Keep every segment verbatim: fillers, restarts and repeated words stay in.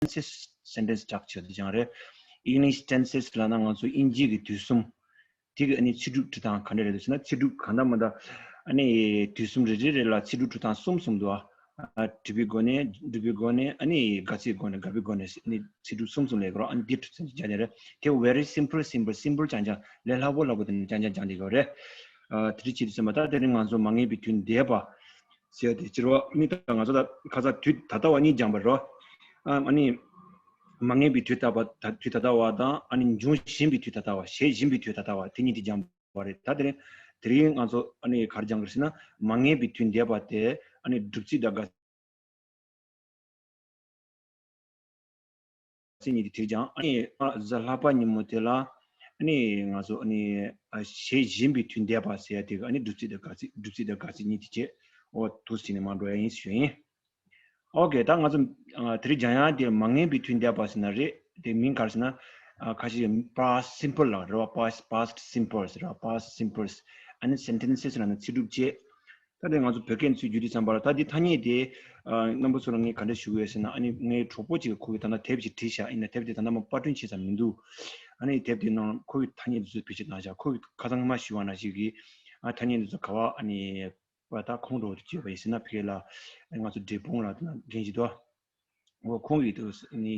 tenses, sentence structure དེ་ཀྱང་རེད། English tenses ལབ་ན་ང་ཚོ་དབྱིན་ཇི་གི་དུས་གསུམ། དེ་གི་ཨ་ནི་ཚིག་གྲུབ་འབྲི་སྟངས་ག་འདྲ་རེད་ཟེར་ན། ཚིག་གྲུབ་གང་ལྟར་མ་ལྟར་ཨ་ནི་དུས་གསུམ་རེ་རེ་རེ་ལ་ཚིག་གྲུབ་འབྲི་སྟངས་གསུམ་གསུམ་འདུག་ཨ། ཨ། གྲུབ་པའི་སྒོ་ནས། སྒྲུབ་པའི་སྒོ་ནས། ཨ་ནི་དགག་ཚིག་སྒོ་ནས། དགག་པའི་སྒོ་ནས། ཨ་ནི་ཚིག་གྲུབ་གསུམ་གསུམ་ལས་ཀྱི་རོ། ཨ་ནི་འདི་གྲུབ་ཚན་ཅིག་རྒྱག་ནས་རེད། དེ་very simple, simple, simple རྐྱང་རྐྱང་། ལས་སླ་པོ་སླ་པོ་དེ་ནི་རྐྱང་རྐྱང་རྐྱང་དེ་གོ་རེད། ཨ། དེ་རིགས་བྱེད་དུས་ཙམ་པ་ད་དེ་རིང་ང་ཚོ་མ་ངེས་པའི་དུས་འདས་པ་ཟེར་བ་དེ་སྤྱིར་བ་ནི་ད་ང་ཚོ་ད་ཁ་སང་དུས་ད་ལྟ་བ་གཉིས་སྦྱངས་པ་རེད་རོ། ཨ། ཨ་ནི་མ་ངེས་པའི་དུས་ད་ལྟ་བ་ད། དུས་ད་ལྟ་བ་དང་། ཨ་ནི་འབྱུང་བཞིན་པའི་དུས་ད་ལྟ་བ། བྱེད་བཞིན་པའི་དུས་ད་ལྟ་བ། དེ་གཉིས་དེ་སྦྱངས་པ་རེད། ད་དེ་རིང་དེ་རིང་ང་ཚོ་ཨ་ནི་ག་རེ་སྦྱང་གི་རེད་ཟེར་ན། མ་ངེས་པའི་དུས་འདས་པ་དེ་ཨ་ནི་སྒྲུབ་ཚིག་དང་དགག་ཚིག་གཉིས་དེ་དེ་སྦྱང་། ཨ་ནི་གཟའ་ལྷག་པ་ཉིན་མོ་དེ་ལ་ཨ་ནི་ང་ཚོ་ཨ་ནི་ཨ་བྱེད་བཞིན་པའི་དུས་འདས་པ་ཟེར་ཡ་དེ་གི་ཨ་ནི་སྒྲུབ་ཚིག་དང་དགག་ཚིག་སྒྲུབ་ཚིག་དང་དགག་ཚིག་གཉིས་དེ་བྱས། འོ། འདུག་སེ་བྱས་ནས་མར་འགྲོ་ཡ་ཡིན་ཞུ་ཡིན། ཨོ་ཀེ། ད་ང་ཚོ་ཨ་དེ་རིང་སྦྱང་ཡ་དེ་མ་ངེས་པའི་དུས་འདས་པ་ཟེར་ན་རེད། དེ་མིང་ག་རེ་ཟེར་ན། ཨ། ཁ་ཤས་past simple ལབ་རེད་བ། past, past simple ཟེར་བ། past simples ཨ་ནི་sentences ལབ་ན་ཚིག་གྲུབ་བྱེད། ད་དེ་ང་ཚོ་བོད་སྐད་ཚུར་བསྒྱུར་དུས་ཙམ་པ་ལ་ད་འདི་ཐ་སྙད་དེ། ཨ། རྣམ་པ་ཚོ་ལ་ངས་ག་འདྲ་ཞུ་གི་ཡོད་ཟེར་ན། ཨ་ནི་ངའི་གྲོགས་པོ་གཅིག་གིས་ཁོ་གིས་ད་ལྟ་དེབ་ཅིག་བྲིས་ཤག་ཡིན་ན་དེབ་དེ་ད་ལྟ་མར་པར་སྐྲུན་བྱེད་ས་མི་འདུག་ཨ་ནི་དེབ་དེའི་ནང་ཁོ་གིས་ཐ་སྙད་འདི་ཚོ་བེད་སྤྱོད་བཏང་ཤག་ཁོ་གིས་ཁ་སང་སྔོན་མ་ཞུས་པ་ནང་བཞིན་གྱི། ཨ། ཐ་སྙད་འདི་ཚོ་ག་པར་ཨ་ནི་པ་ད་ཁོང་གྲོགས་དེ་བྱས་པ་ཡིན་ཟེར་ན། ཕ་གི་ལ་ང་ཚོ་འབྲས་སྤུངས་ལ་དེ་ན་རྒན་ཞིག་འདུག་འོ། ཁོང་གིས་དེ་ནི་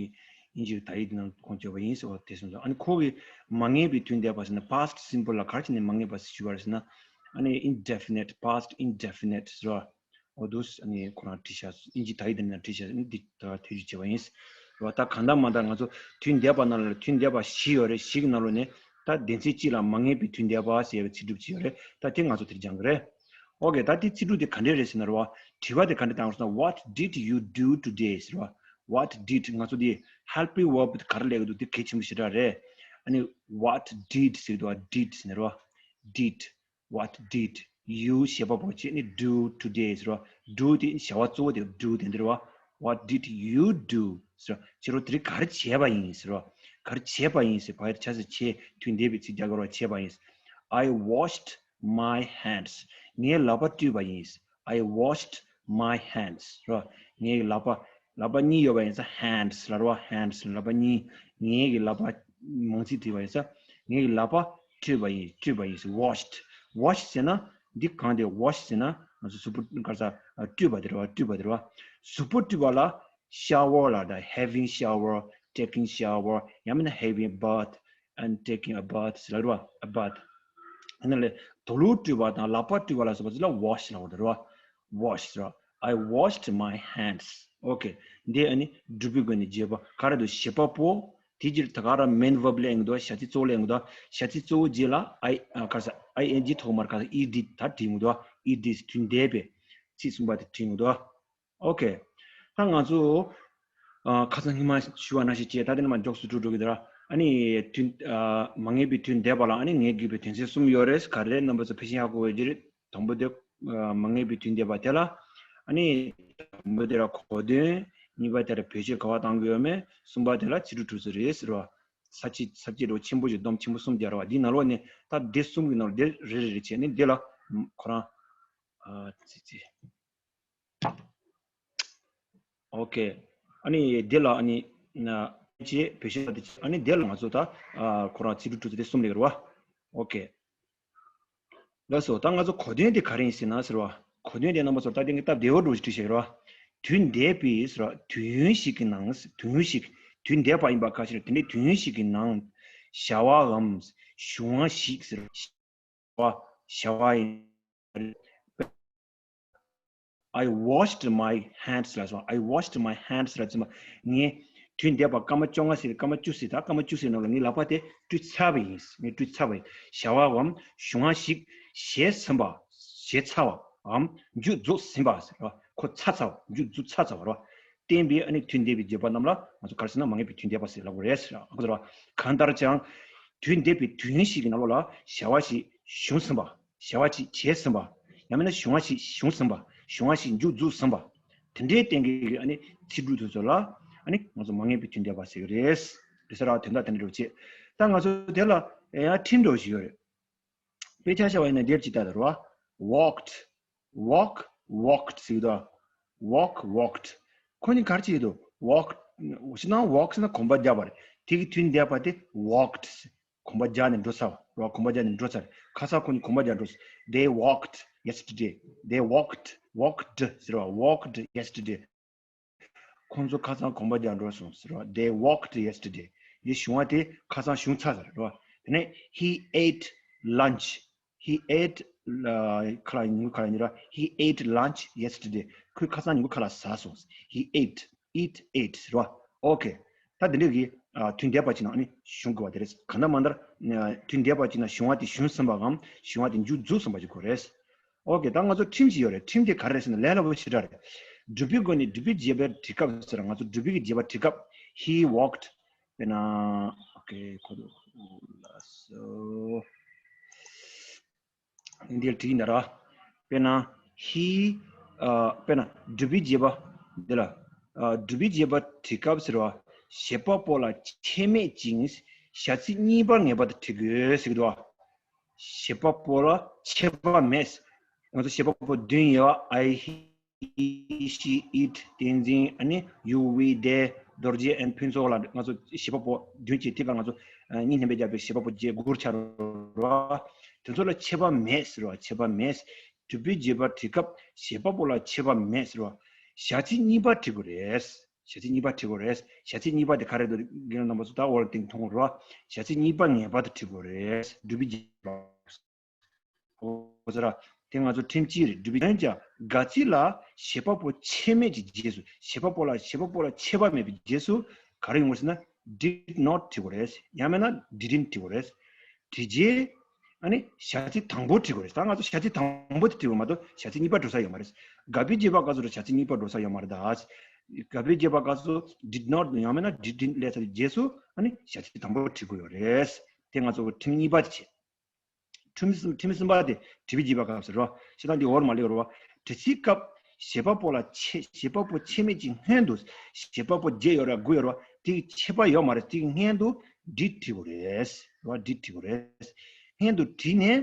དབྱིན་ཇིར་དག་ཡིག་དེ་ནང་ཁོང་བྱས་པ་ཡིན་ཟེར་བ་དེ་གསུངས་སོང་། ཨ་ནི་ཁོ་གིས་མ་ངེས་པའི་དུས་འདས་པ་ཟེར་ན། past simple ལ་ག་རེ་བྱས་ནས་མ་ངེས་པ་ཞུས་པ་རེད་ཟེར་ན། ཨ་ནི་indefinite, past indefinite ཟེར་བ། འོ་འདུག་ཨ་ནི་ཁོ་རང་བྲིས་ཤག་དབྱིན་ཇི་དག་ཡིག་དེ་ནང་བྲིས་ཤག་ཨ་ནི་འདི་ད་ཐད་གཅོད་བྱས་པ་ཡིན་ཟེར་བ། ད་གང་ལྟར་མ་ལྟར་ང་ཚོ་དུས་འདས་པ་ནང་ལ་དུས་འདས་པ་བཞི་ཡོད་རེད། བཞི་གི་ནང་ལོགས་ནས་ད་བདེན་ཚིག་གཅིག་ལ་མ་ངེས་པའི་དུས་འདས་པ་ཟེར་བའི་ཚིག་གྲུབ་ཅིག་ཡོད་རེད། ད་དེ་ང་ཚོ་དེར་སྦྱང་གི་རེད། ཨོ་ཀེ། ད་དེ་ཚིག་གྲུབ་དེ་ག་འདྲས་རེད་ཟེར་ན་རེད་བ། དྲི་བ་དེ་ག་འདྲས་བཏང་རེད་ཟེར་ན། What did you do today ཟེར་བ། What did ང་ཚོ་དེ་helping verb དེ་ག་རེ་ལབ་ཀྱི་འདུག་དེ་གལ་ཆེན་པོ་ཞེ་དྲག་རེད། ཨ་ནི་what did ཟེར་གྱི་འདུག་བ། did ཟེར་ན་རེད་བ། Did, what did you བྱེད་པ་པོ་བྱས་ནས་do today ཟེར་བ། Do དེ་བྱ་བ་གཙོ་བོ་དེ་do དེ་འདྲ་བ། What did you do ཟེར་བ། ཁྱེད་རང་དེ་རིང་ག་རེ་བྱས་པ་ཡིན་ཟེར་བ། ག་རེ་བྱས་པ་ཡིན་ཟེར་བ། ཡ་ཆ་ཟེར་བྱས་དུས་འདས་པའི་ཚིག་རྒྱག་དགོས་རེད་བ། བྱས་པ་ཡིན། I washed my hands. ངས་ལག་པ་བཀྲུས་པ་ཡིན། I washed my hands རེད་བ། ངའི་ལག་པ། ལག་པ་གཉིས་ཡོད་པ་ཡིན་ཙང་hands ལབ་རེད་བ། Hands ལག་པ་གཉིས། ངའི་གི་ལག་པ་མང་ཚིག་བྲིས་པ་ཡིན་ཙང་། ངའི་གི་ལག་པ་བཀྲུས་པ་ཡིན། བཀྲུས་པ་ཡིན། Washed. Wash ཟེར་ན་འདི་གང་དེ། Wash ཟེར་ན་ང་ཚོ་གཟུགས་པོ་ག་རེ་ཟ། བཀྲུས་པ་དེ་རེད་བ། བཀྲུས་པ་དེ་རེད་བ། གཟུགས་པོ་བཀྲུས་པ་ལ་shower ལབ་རེད། Having shower, taking shower ཡང་མིན་ན་having a bath and taking a bath ཟེར་ལབ་རེད་བ། A bath. ཨ་ནི་ལས་དུག་ལོག་བཀྲུས་པ་དང་ལག་པ་བཀྲུས་པ་ལ་སོགས་པ་ཚོ་ལ་wash ལབ་དགོས་རེད་བ། Wash རེད་བ། I washed my hands. Okay. འདི་ཨ་ནི་བསྒྲུབ་པའི་སྒོ་ནས་བརྗོད་པ་ག་རེ་འདུག་བྱེད་པ་པོ། དེ་རྗེས་ད་ག་རང་main verb ལབ་ཡོང་གི་འདུག་བྱ་ཚིག་གཙོ་བོ་ལབ་ཡོང་གི་འདུག་བྱ་ཚིག་གཙོ་བོ་རྗེས་ལ་I ཨ་ག་རེ་ཟ། ing ཐོག་མར་ག་རེ་ed ད་བྲིས་ཡོང་གི་འདུག ed དུས་འདས་པའི་ཚིག་གསུམ་པ་དེ་བྲིས་ཡོང་གི་འདུག་ཨོ་ཀེ། ད་ང་ཚོ་ཨ་ཁ་སང་ཉི་མ་ཞུ་བ་ནང་བཞིན་བྱས། ད་དེ་ནས་མར་མགྱོགས་སུ་འགྲོ་འགྲོ་གི་འདུག་ཨ་ནི་དུས་ཨ་མ་ངེས་པའི་དུས་འདས་པ་ལ་ཨ་ནི་ངེས་དགོས་པའི་དོན་ཚན་གསུམ་ཡོད་རེད། ག་རེ་རེད། རྣམ་པ་ཚོ་ཕལ་ཆེར་ཧ་གོ་ཡོད་ཀྱི་རེད། དང་པོ་དེ་ཨ་མ་ངེས་པའི་དུས་འདས་པ་དེ་ལ་ཨ་ནི་དང་པོ་དེ་ལ་གོ་དོན། གཉིས་པ་དེ་ལ་བེད་སྤྱོད་ག་པར་གཏང་དགོས་ཡོད་མེད། གསུམ་པ་དེ་ལ་ཚིག་གྲུབ་གྲུབ་ཚུལ་རེད་ཟེར་བ། ས་བཅད་ས་བཅད་འདྲ་བོ་ཆེན་པོ་ཞིག་སྡོམ་ཆེན་པོ་གསུམ་སྦྱར་བ། འདིའི་ནང་ལོགས་ནས་ད་འདི་གསུམ་གྱི་ནང་ལོགས་འདི་རེ་རེ་རེ་བྱས་ནས་འདི་ལ་ཁོ་རང་ཨ་ཚིག་ཚིག་ཨོ་ཀེ། ཨ་ནི་དེ་ལ་ཨ་ནི་ན་ཅེས་བེད་སྤྱོད་དེ། ཨ་ནི་དེ་ལ་ང་ཚོ་ད་ཨ་ཁོ་རང་ཚིག་གྲུབ་གྲུབ་ཚུལ་དེ་གསུམ་ལས་རེད་བ། ཨོ་ཀེ། ལགས་སོ། ད་ང་ཚོ་གོ་དོན་དེ་ག་རེ་ཡིན་ཟེར་ན་ཟེར་བ། གོ་དོན་དེ་རྣམ་པ་ཚོར་ད་དེ་ངས་སྟབས་བདེ་བོ་འདྲ་བོ་ཞིག་བྲིས་བཞག་རེད་བ། དུས་འདས་པའི་ཟེར་བ། དུས་ཡུན་ཞིག་གི་ནང་། དུས་ཡུན་ཞིག་དུས་འདས་པ་ཡིན་པ་ཁ་ཤས་རེད། དེ་འདྲའི་དུས་ཡུན་ཞིག་གི་ནང་བྱ་བའམ་གཞུང་བ་ཞིག་ཟེར་བ། བྱ་བ་ཡིན། I washed my hands ལ་སོང་། I washed my hands ལ་ཚིག་མ་ངས་དུས་འདས་པ་སྐར་མ་བཅོ་ལྔ་ཟེར། སྐར་མ་བཅུ་ཟེར། ད་སྐར་མ་བཅུ་ཟེར་ནང་ལ་ངའི་ལག་པ་དེ་བཀྲུས་ཚར་བ་ཡིན། ངས་བཀྲུས་ཚར་བ་ཡིན། བྱ་བའམ་གཞུང་བ་ཞིག་བྱས་ཟིན་པ། བྱས་ཚར་བའམ་མཇུག་རྫོགས་ཟིན་པ་ཟེར་བ། ཁོ་ཚར་ཚར་བ། མཇུག་རྫོགས་ཚར་ཚར་བ་རེད་བ། བསྟན་པའི་ཨ་ནི་དུས་འདས་པའི་བརྗོད་པ་རྣམས་ལ་ང་ཚོ་ག་རེ་ཟེར་ན་མ་ངེས་པའི་དུས་འདས་པ་ཟེར་ལབ་དགོས་རེད་ཟེར་བ། གང་ལྟར་ཀྱང་དུས་འདས་པའི་དུས་ཡུན་ཞིག་གི་ནང་ལོགས་ལ་བྱ་བ་ཞིག་བྱུང་ཟིན་པ། བྱ་བ་ཅིག་བྱས་ཟིན་པ། ཡང་མིན་ན་གཞུང་བ་ཞིག་བྱུང་ཟིན་པ། གཞུང་བ་ཞིག་མཇུག་རྫོགས་ཟིན་པ། དེ་འདྲའི་སྟེང་གི་ཨ་ནི་ཚིག་གྲུབ་དེ་ཚོ་ལ་ཨ་ནི་ང་ཚོ་མ་ངེས་པའི་དུས་འདས་པ་ཟེར་གི་རེད། རེད་ཟེར་བ། དོན་དག་དེ་འདྲ་འདྲ་བོ་བྱས། ད་ང་ཚོ་དེ་ལ་ཡང་ཁྲིམས་འདྲ་བོ་ཞིག་ཡོད་རེད། དཔེ་ཆ་བཞག་པ་ཡིན་ན་འདིར་ཅིག་ལྟ་དང་རོ། Walked, walk, walked ཟེར་གི་འདུག Walk, walked. ཁོ་གཉིས་ག་རེ་བྱེད་ཀྱི་འདུག Walk, ཞེ་ན་walk ཟེར་ན་གོམ་པ་རྒྱག་པ་རེད། དེ་གི་དུས་འདས་པ་དེ་walked། གོམ་པ་རྒྱག་ནས་འགྲོ་ཚར་བ། གོམ་པ་རྒྱག་ནས་འགྲོ་ཚར། ཁ་སང་ཁོ་གཉིས་གོམ་པ་རྒྱག་འགྲོ། They walked yesterday. They walked, walked ཟེར་བ། Walked yesterday. ཁོང་ཚོ་ཁ་སང་གོམ་པ་རྒྱག་འགྲོ་སོང་ཟེར་བ། They walked yesterday. འདི་བྱུང་བ་དེ་ཁ་སང་བྱུང་ཚར་ཟེར་བ། དེ་ནས་he ate lunch. He ate, ཁ་ལག་ཉིན་གུང་ཁ་ལག་ཉིན་ར། He ate lunch yesterday. ཁོས་ཁ་སང་ཉིན་གུང་ཁ་ལག་ཟ་སོང་། He ate, eat, ate ཟེར་བ། Okay. ད་འདི་འདྲ་གི་དུས་འདས་པ་ཅིག་ནང་ཨ་ནི་བྱུང་དགོས་པ་དེ་རེད། གང་ལྟར་མ་ལྟར་དུས་འདས་པ་ཅིག་ནང་བྱུང་བ་དེ་བྱུང་ཟིན་པའམ་བྱུང་བ་དེ་མཇུག་རྫོགས་ཟིན་པ་ཞིག་དགོས་རེད། Okay. ད་ང་ཚོ་ཁྲིམས་ཤིག་ཡོད་རེད། ཁྲིམས་དེ་ག་རེ་རེད་ཟེར་ན་ལས་སླ་པོ་ཞེ་དྲག་རེད། སྒྲུབ་པའི་སྒོ་ནས་སྒྲུབ་པའི་རྗེས་དཔག་བྲིས་སྐབས་ཟེར། ང་ཚོ་སྒྲུབ་པའི་གི་རྗེས་དཔག་བྲིས་སྐབས། He walked. དཔེར་ན། Okay. ཁོ་ཚོ་ལ་སོ། འདིར་བྲིས་ཡིན་ད་ར། དཔེར་ན། He. དཔེར་ན་སྒྲུབ་པའི་རྗེས་དཔག་འདི་ལ། སྒྲུབ་པའི་རྗེས་དཔག་བྲིས་སྐབས་ཟེར་བ། བྱེད་པ་པོ་ལ་ཆད་མེད་ཅིང་བྱ་ཚིག་གཉིས་པ་ངེས་པར་དུ་བྲིས་དགོས་ཟེར་གྱི་འདུག་བ། བྱེད་པ་པོ་ལ་ཆད་པ་མེད། ང་ཚོ་བྱེད་པ་པོ་བདུན་ཡོད། I, he, she, it, བསྟན་འཛིན། ཨ་ནི་you, we, they, རྡོ་རྗེ། and ཕུན་ཚོགས་ལ། ང་ཚོ་བྱེད་པ་པོ་བདུན་གྱི་ཐད་ཀར་ང་ཚོ་གཉིས་ལྷན་པའི་རྒྱབ་པའི་བྱེད་པ་པོ་བརྒྱད་དགུར་ཆགས་རོ། དེ་ཚོ་ལ་ཆད་པ་མེད་ཟེར་བ། ཆད་པ་མེད། སྒྲུབ་པའི་རྗེས་དཔག་བྲིས་སྐབས་བྱེད་པ་པོ་ལ་ཆད་པ་མེད་ཟེར་བ། བྱ་ཚིག་གཉིས་པ་བྲིས་དགོས་རེད། བྱ་ཚིག་གཉིས་པ་བྲིས་དགོས་རེད། བྱ་ཚིག་གཉིས་པ་དེ་ག་རེ་འདུག་རྒན་རྣམ་པ་ཚོ་ད་འོག་ལ་སྟེང་མཐོང་རོ། བྱ་ཚིག་གཉིས་པ་ངེས་པར་དུ་བྲིས་དགོས་རེད། སྒྲུབ་པའི་རྗེས་དཔག་འོ་ཟེར་ར། དེ་ང་ཚོ་ཁྲིམས་གཅིག་རེད། སྒྲུབ་པའི་ཡང་ཅག་ག་ཚིག་ལ་བྱེད་པ་པོ་ཆད་མེད་ཀྱི་རྗེས་སུ། བྱེད་པ་པོ་ལ། བྱེད་པ་པོ་ལ་ཆད་པ་མེད་པའི་རྗེས་སུ་ག་རེ་ཡོང་དགོས་ཟེར་ན། did not བྲིས་དགོས་རེད། ཡང་མིན་ན་didn't བྲིས་དགོས་རེད། བྲིས་རྗེས་ཨ་ནི་བྱ་ཚིག་དང་པོ་བྲིས་དགོས་རེད། ད་ང་ཚོ་བྱ་ཚིག་དང་པོ་དེ་བྲིས་དགོས་མ་གཏོགས་བྱ་ཚིག་གཉིས་པ་འགྲོ་ས་ཡོད་མ་རེད། ག་བའི་རྗེས་དཔག་སྐབས་སུ་ར་བྱ་ཚིག་གཉིས་པ་འགྲོ་ས་ཡོད་མ་རེད་ད། ག་བའི་རྗེས་དཔག་སྐབས་སུ་did not ཡང་མིན་ན་didn't སླེབས་ཚར་བའི་རྗེས་སུ་ཨ་ནི་བྱ་ཚིག་དང་པོ་བྲིས་དགོས་ཡོད་རེད། དེ་ང་ཚོ་ཁྲིམས་གཉིས་པ་དེ་བྱས། ཁྲིམས་གསུམ། ཁྲིམས་གསུམ་པ་དེ་སྒྲུབ་པའི་རྗེས་དཔག་སྐབས་སུ་རོ། ཞེ་ད་འདི་འོར་མ་ལེགས་རོ། དྲི་ཚིག་སྐབས་བྱེད་པ་པོ་ལ་ཆད། བྱེད་པ་པོ་ཆད་མེད་ཀྱི་སྔོན་དུ། བྱེད་པ་པོ་བརྒྱད་ཡོད་ར་དགུ་ཡོད་ར། དེ་ཆད་པ་ཡོད་མ་རེད། དེ་སྔོན་དུ་did བྲིས་དགོས་རེད་རོ། did བྲིས་དགོས་རེད། སྔོན་དུ་བྲིས་ནས།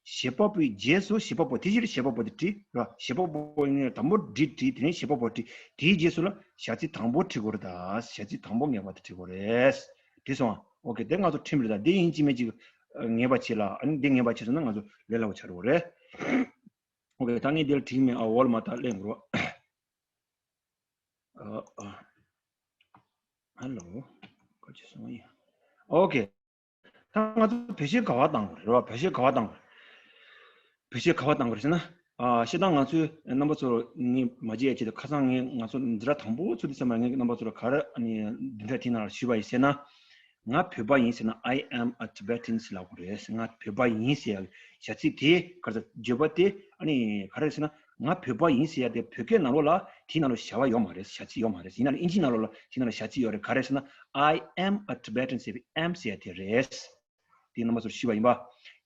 བྱེད་པ་པོའི་རྗེས་སུ་བྱེད་པ་པོ་དེ་བཞིན་བྱེད་པ་པོ་དེ་བྲིས་ར། བྱེད་པ་པོ་ཡིན་ན་དང་པོ་did བྲིས། དེ་ནས་བྱེད་པ་པོ་བྲིས། དེའི་རྗེས་སུ་ལ་བྱ་ཚིག་དང་པོ་བྲིས་དགོས་རེད་ད། བྱ་ཚིག་དང་པོ་ངེས་པར་དུ་བྲིས་དགོས་རེད། བྲིས་སོང་། Okay. དེ་ང་ཚོ་ཁྲིམས་རེད་ད། འདི་ཡིན་གཅིག་མིན་གཅིག་ངེས་པ་བྱེད་ལ། ཨ་ནི་འདི་ངེས་པ་བྱེད་སོང་ན་ང་ཚོ་ལས་སླ་པོ་ཆགས་འགྲོ་གི་རེད། Okay. ད་ངས་འདིར་བྲིས་མེད། ཨ་འོལ་མ་ད་གླེང་རོགས། ཨ་ཨ། Hello. ག་ཅི་སོང་ཡ། Okay. ད་ང་ཚོ་བེད་སྤྱོད་ག་པར་བཏང་དགོས་རེད་བ། བེད་སྤྱོད་ག་པར་བཏང་དགོས་རེད། བེད་སྤྱོད་ག་པར་བཏང་དགོས་རེད་ཟེར་ན། ཨ་ཤེས་ད་ང་ཚོས་རྣམ་པ་ཚོར་ངས་མ་བརྗེད་ཡ་ཆེད་དུ། ཁ་སང་ངས་ང་ཚོ་འཛིན་གྲྭ་དང་པོ་ཚུགས་དུས་ཙམ་པ་ངས་རྣམ་པ་ཚོར་ག་རེ་ཨ་ནི་བདུན་ཕྲག་དེའི་ནང་ལ་ཞུས་པ་ཡིན་ཟེར་ན། ང་བོད་པ་ཡིན་ཟེར་ན། I am a Tibetan ཟེར་ལབ་དགོས་རེད། ང་བོད་པ་ཡིན་ཟེར་ཡ་བྱ་ཚིག་དེ་ག་རེ་ཟེར། བརྗོད་པ་དེ་ཨ་ནི་ག་རེ་ཟེར་ན། ང་བོད་པ་ཡིན་ཟེར་ཡ་དེ་བོད་སྐད་ནང་ལོགས་ལ་དེའི་ནང་ལོགས་བྱ་བ་ཡོད་མ་རེད། བྱ་ཚིག་ཡོད་མ་རེད། ཡིན་ན་ལ་ཨིན་ཇིའི་ནང་ལོགས་ལ་དེའི་ནང་ལ་བྱ་ཚིག་ཡོད་རེད། ག་རེ་ཟེར་ན། I am a Tibetan ཟེར་བའི་am ཟེར་ཡ་དེ་རེད། དེ་རྣམ་པ་ཚོར་ཞུས་པ་ཡིན་པ།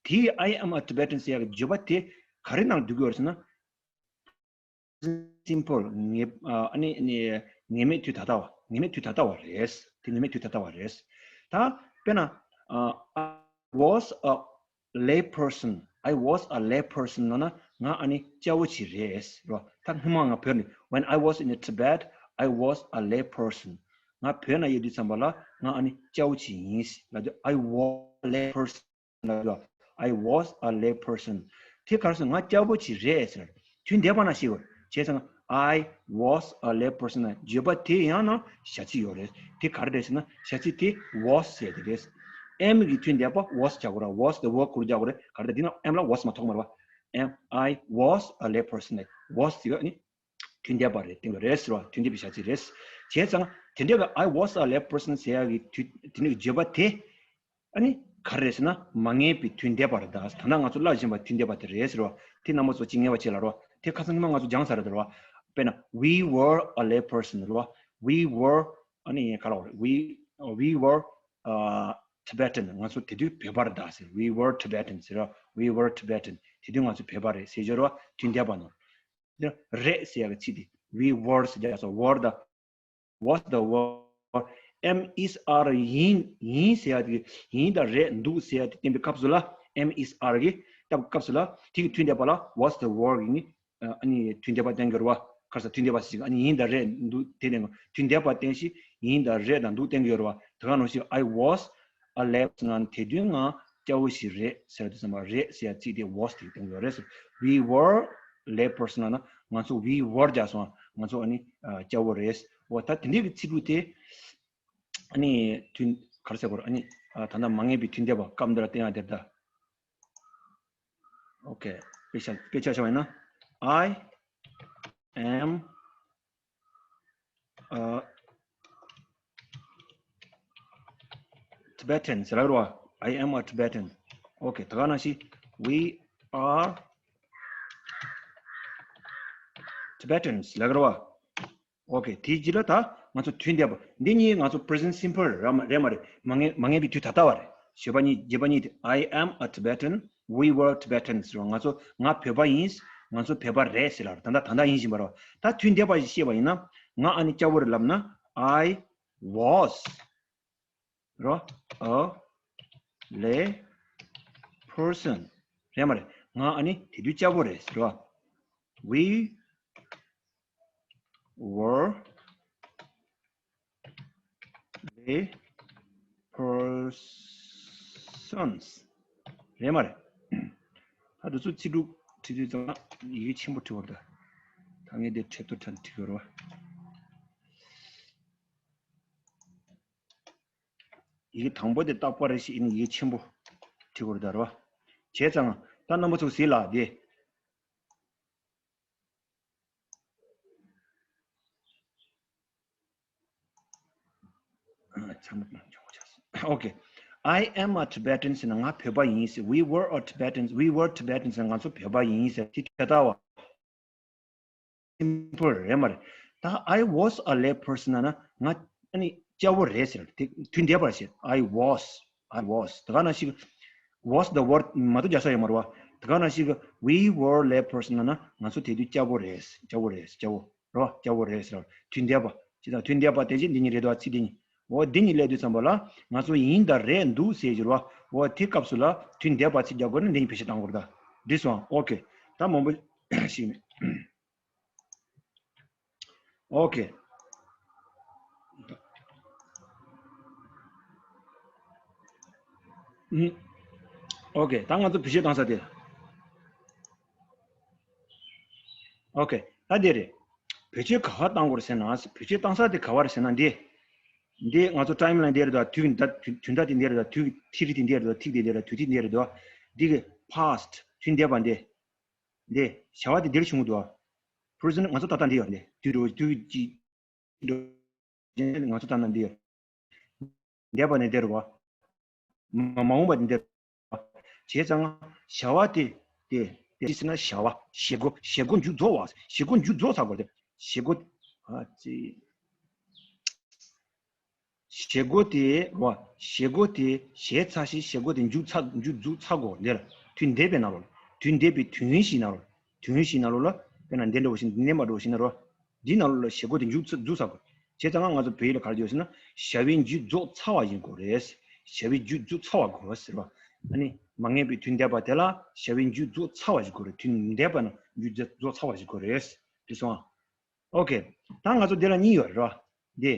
དེའི་I am a Tibetan ཟེར་ཡ་གི་བརྗོད་པ་དེ་ག་རེ་ནང་འདུས་ཀྱི་ཡོད་རེད་ཟེར་ན། simple ངེས་ཨ་ནི་ངེས་མེད་དུས་ད་ལྟ་བ། ངེས་མེད་དུས་ད་ལྟ་བ་རེད། དེ་ངེས་མེད་དུས་ད་ལྟ་བ་རེད། ད་དཔེར་ན། ཨ། I was a lay person. I was a lay person ལབ་ན་ང་ཨ་ནི་སྐྱ་བོ་ཅིག་རེད་རོ། ད་སྔོན་མ་ང་བོད་ནས། When I was in Tibet, I was a lay person. ང་བོད་ན་ཡོད་དུས་ཙམ་པ་ལ་ང་ཨ་ནི་སྐྱ་བོ་ཅིག་ཡིན་ལབ་དུས། I was a lay person ལབ་དུས། I was a lay person. དེ་ག་རེ་ཟེར། ང་སྐྱ་བོ་ཅིག་རེད་ཟེར། དུས་འདས་པ་ན་ཤེས་དགོས། བྱས་ཙང་I was a lay person ན་བརྗོད་པ་དེ་ཡང་ན་བྱ་ཚིག་ཡོད་རེད། དེ་ག་རེ་རེད་ཟེར་ན། བྱ་ཚིག་དེ་was ཟེར་དེ་རེད། am གི་དུས་འདས་པ་was རྒྱག་དགོས་ར། Was the work རྒྱག་དགོས་རེད། ག་རེ་རེད། འདི་ན་am ལ་was མ་ཐོགས་མ་རེད་བ། Am I was a lay person ལ་was ཟེར་བ་ནི་དུས་འདས་པ་རེད། སྟེང་དུ་རེད་ཟེར་བ། དུས་འདས་པའི་བྱ་ཚིག་རེད། བྱས་ཙང་དེ་འདྲ་བའི་I was a lay person ཟེར་ཡག་གི་དུས་དེ་ནི་བརྗོད་པ་དེ། ཨ་ནི་ག་རེ་རེད་ཟེར་ན། མ་ངེས་པའི་དུས་འདས་པ་རེད་ད། ད་ལྟ་ང་ཚོ་བསླབ་བཞིན་པ་དུས་འདས་པ་དེ་རེད་ཟེར་བ། དེ་རྣམ་པ་ཚོ་ཅིག་ངེས་པ་བྱེད་ལ་རོ། དེ་ཁ་སང་ཉི་མ་ང་ཚོ་སྦྱངས་ཚར་རེད་རོ། དཔེར་ན། We were a lay person རོ། We were ཨ་ནི་ག་ལ་བ་རེད། We, we were, uh, Tibetan. ང་ཚོ་དེ་དུས་བོད་པ་རེད་ད་ཟེར། We were Tibetan ཟེར་རོ། We were Tibetan. དེ་དུས་ང་ཚོ་བོད་པ་རེད་ཟེར་བརྗོད་རོ། དུས་འདས་པ་ནོ། དེ་རེད་ཟེར་ཡག་གི་ཚིག་དེ། We were ཟེར་ཡག་སོ། Were the was the were. Am is are ཡིན། ཡིན་ཟེར་ཡ་དེ། ཡིན་དང་རེད་འདུག་ཟེར་ཡ་དེ་བསྟན་པའི་སྐབས་སུ་ལ། Am is are གི་སྐབས་སྐབས་སུ་ལ་དེ་གི་དུས་འདས་པ་ལ་was the were གི་ནི། ཨ་ནི་དུས་འདས་པ་བསྟན་དགོས་རེད་བ། ག་རེ་ཟེར། དུས་འདས་པ་ཞིག་ཨ་ནི་ཡིན་དང་རེད་འདུག་དེ་ནས་དུས་འདས་པ་བསྟན་ཞིང་ ཡིན་དང་རེད་དང་འདུག་བསྟན་གྱི་ཡོད་རེད་བ། དེ་ག་ནང་བཞིན་I was a lay person ན་དེ་དུས་ང་སྐྱ་བོ་ཞིག་རེད་ཟེར་དུས་ཙམ་པ་རེད་ཟེར་ཡ་ཚིག་དེ་was དེ་བསྟན་གྱི་ཡོད་རེད་ཟེར། We were lay person ན་ང་ཚོ་we were རྒྱག་སོང་། ང་ཚོ་ཨ་ནི་སྐྱ་བོ་རེད། འོ་ད་དེ་འདྲའི་གི་ཚིག་འབྲུ་དེ་ཨ་ནི་དུས་ག་རེ་ཟེར་དགོས་རེད། ཨ་ནི་ད་ལྟ་མ་ངེས་པའི་དུས་འདས་པ་སྐབས་འདིར་བསྟན་ཡ་དེར་ད། ཨོ་ཁེ། དཔེ་ཆ་དཔེ་ཆ་བཞག་པ་ཡིན་ན། I am a Tibetan ཟེར་ལབ་རོ། I am a Tibetan. ཨོ་ཁེ། ད་ག་ནང་བཞིན་we are Tibetans ལབ་རོ། ཨོ་ཁེ། དེའི་རྗེས་ལ་ད་ང་ཚོ་དུས་འདས་པ་འདི་གཉིས་ང་ཚོ་present simple རེད་མ་རེད་མ་རེད། མ་ངེས་མ་ངེས་པའི་དུས་ད་ལྟ་བ་རེད། བརྗོད་པ་གཉིས་བརྗོད་པ་གཉིས་དེ། I am a Tibetan. We were Tibetans རོ། ང་ཚོ་ང་བོད་པ་ཡིན། ང་ཚོ་བོད་པ་རེད་ཟེར་ལ་ད་ལྟ་ད་ལྟ་ཡིན་བཞིན་པ་རོ། ད་དུས་འདས་པ་ཞིག་བཤད་པ་ཡིན་ན་ང་ཨ་ནི་སྐྱ་བོ་རེད་ལབ་ན། I was རོ། A lay person རེད་མ་རེད། ང་ཨ་ནི་དེ་དུས་སྐྱ་བོ་རེད་ཟེར་རོ། We were lay persons རེད་མ་རེད། ད་དུས་ཚོད་ཚིག་འབྲུ་བྲིས་དུས་ཙམ་ཡི་གེ་ཆེན་པོ་བྲིས་བར་ད། ད་ངས་འདི་ཁྲེབ་ཏོ་ཁྲ་བྲིས་ཡོད་རོ། ཡི་གེ་དང་པོ་དེ་རྟག་པར་ཞིག་ཡིན་ཡི་གེ་ཆེན་པོ་བྲིས་དགོས་རེད་ད་རོ། བྱས་ཙང་ད་རྣམ་པ་ཚོ་གཟིགས་ལ་དེ། Okay. I am a Tibetan ཟེར་ན་ང་བོད་པ་ཡིན་ཟེར། We were a Tibetans, we were Tibetans ཟེར་ན་ང་ཚོ་བོད་པ་ཡིན་ཟེར། དེ་ཁྱད་མཚར་བ། Simple རེད་མ་རེད། ད་I was a lay person ན་ན་ང་ཨ་ནི་སྐྱ་བོ་རེད་ཟེར། དེ་དུས་འདས་པར་བཤད། I was, I was དེ་ག་ནང་བཞིན་was the word མ་གཏོགས་རྒྱག་ས་ཡོད་མ་རེད་བ། དེ་ག་ནང་བཞིན་we were lay person ན་ན་ང་ཚོ་དེ་དུས་སྐྱ་བོ་རེད། སྐྱ་བོ་རེད། སྐྱ་བོ་རེད་བ། སྐྱ་བོ་རེད་ཟེར། དུས་འདས་པ་ཅི་དང་དུས་འདས་པ་དེ་བཞིན་འདི་ཉིད་རེད་དོ། ཚིག་འདི་ཉིད། འོ་འདི་ཉིད་སླེབས་དུས་ཙམ་པ་ལ་ང་ཚོ་ཡིན་དང་རེད་འདུག་ཟེར་གྱི་རེད་བ། འོ་དེ་སྐབས་སུ་ལ་དུས་འདས་པ་ཚིག་རྒྱག་དགོས་ན་འདི་ཉིད་བེད་སྤྱོད་གཏང་དགོས་རེད་ད། འགྲིག་སོང་། ཨོ་ཁེ། ད་མང་པོ་ཞིག་ནས། ཨོ་ཁེ། ཨུམ། ཨོ་ཁེ། ད་ང་ཚོ་བེད་སྤྱོད་བཏང་ས་དེ། ཨོ་ཁེ། ད་དེ་རེད། བེད་སྤྱོད་ག་པར་བཏང་དགོས་རེད་ཟེར་ན། བེད་སྤྱོད་བཏང་ས་དེ་ག་པར་རེད་ཟེར་ན་འདི། འདི་ང་ཚོ་ཊའིམ་ལའིན་འདི་རེད་དོ། དུས་ད་དུས་དུས་ད་དེ་འདི་རེད་དོ། དུས་ཐིག་རིས་དེ་འདི་རེད་དོ། ཐིག་དེ་འདི་རེད་དོ། དུས་ཐིག་འདི་རེད་དོ། འདི་གི་past དུས་འདས་པ་འདི། འདི་བྱ་བ་དེ་འདིར་བྱུང་གི་འདུག present ང་ཚོ་ད་ལྟ་འདི་ཡོད་འདི། དུས་འགྲོ་དུས་ཀྱི་འགྲོ་ང་ཚོ་ད་ལྟ་འདི་ཡོད། འདས་པ་ནི་འདིར་བ། མ་མ་འོངས་པ་ནི་འདིར་བ། བྱས་ཙང་བྱ་བ་དེ་དེ་དེ་ཟེར་ན་བྱ་བ་བྱེད་སྒོ་བྱེད་སྒོ་མཇུག་རྫོགས་པ། བྱེད་སྒོ་མཇུག་རྫོགས་ཚར་བ་དེ། བྱེད་སྒོ་ཨ་ཙི། བྱེད་སྒོ་དེ་རོ། བྱེད་སྒོ་དེ་བྱས་ཚར་ཞིང་བྱེད་སྒོ་དེ་མཇུག་ཚར་མཇུག་རྫོགས་ཚར་གོ། འདིར་དུས་འདས་པའི་ནང་ལོགས་ལ། དུས་འདས་པའི་དུས་ཡུན་ཞིག་ནང་ལོགས་ལ། དུས་ཡུན་ཞིག་ནང་ལོགས་ལ། དཔེར་ན་འདི་འདྲ་བོ་ཞིག་འདི་འདྲ་མ་འདྲ་བོ་ཞིག་ན་རོ། འདི་ནང་ལོགས་ལ་བྱེད་སྒོ་དེ་མཇུག་ཚར་རྫོགས་ཚར་གོ། བྱས་ཙང་ང་ཚོ་བོད་ཡིག་ལ་ག་རེ་བརྗོད་ཟེར་ན། བྱ་བའི་མཇུག་རྫོགས་ཚར་བ་ཞིག་དགོས་རེད། བྱ་བའི་མཇུག་རྫོགས་ཚར་བ་དགོས་ཟེར་བ། ཨ་ནི་མ་ངེས་པའི་དུས་འདས་པ་དེ་ལ་བྱ་བའི་མཇུག་རྫོགས་ཚར་བ་ཞིག་དགོས་རེད། དུས་འདས་པ་ན་མཇུག་རྫོགས་ཚར་བ་ཞིག་དགོས་རེད། དེ་སོང་ཨ། ཨོ་ཁེ། ད་ང་ཚོ་འདི་ལ་གཉིས་ཡོད་རེད་བ། འདི།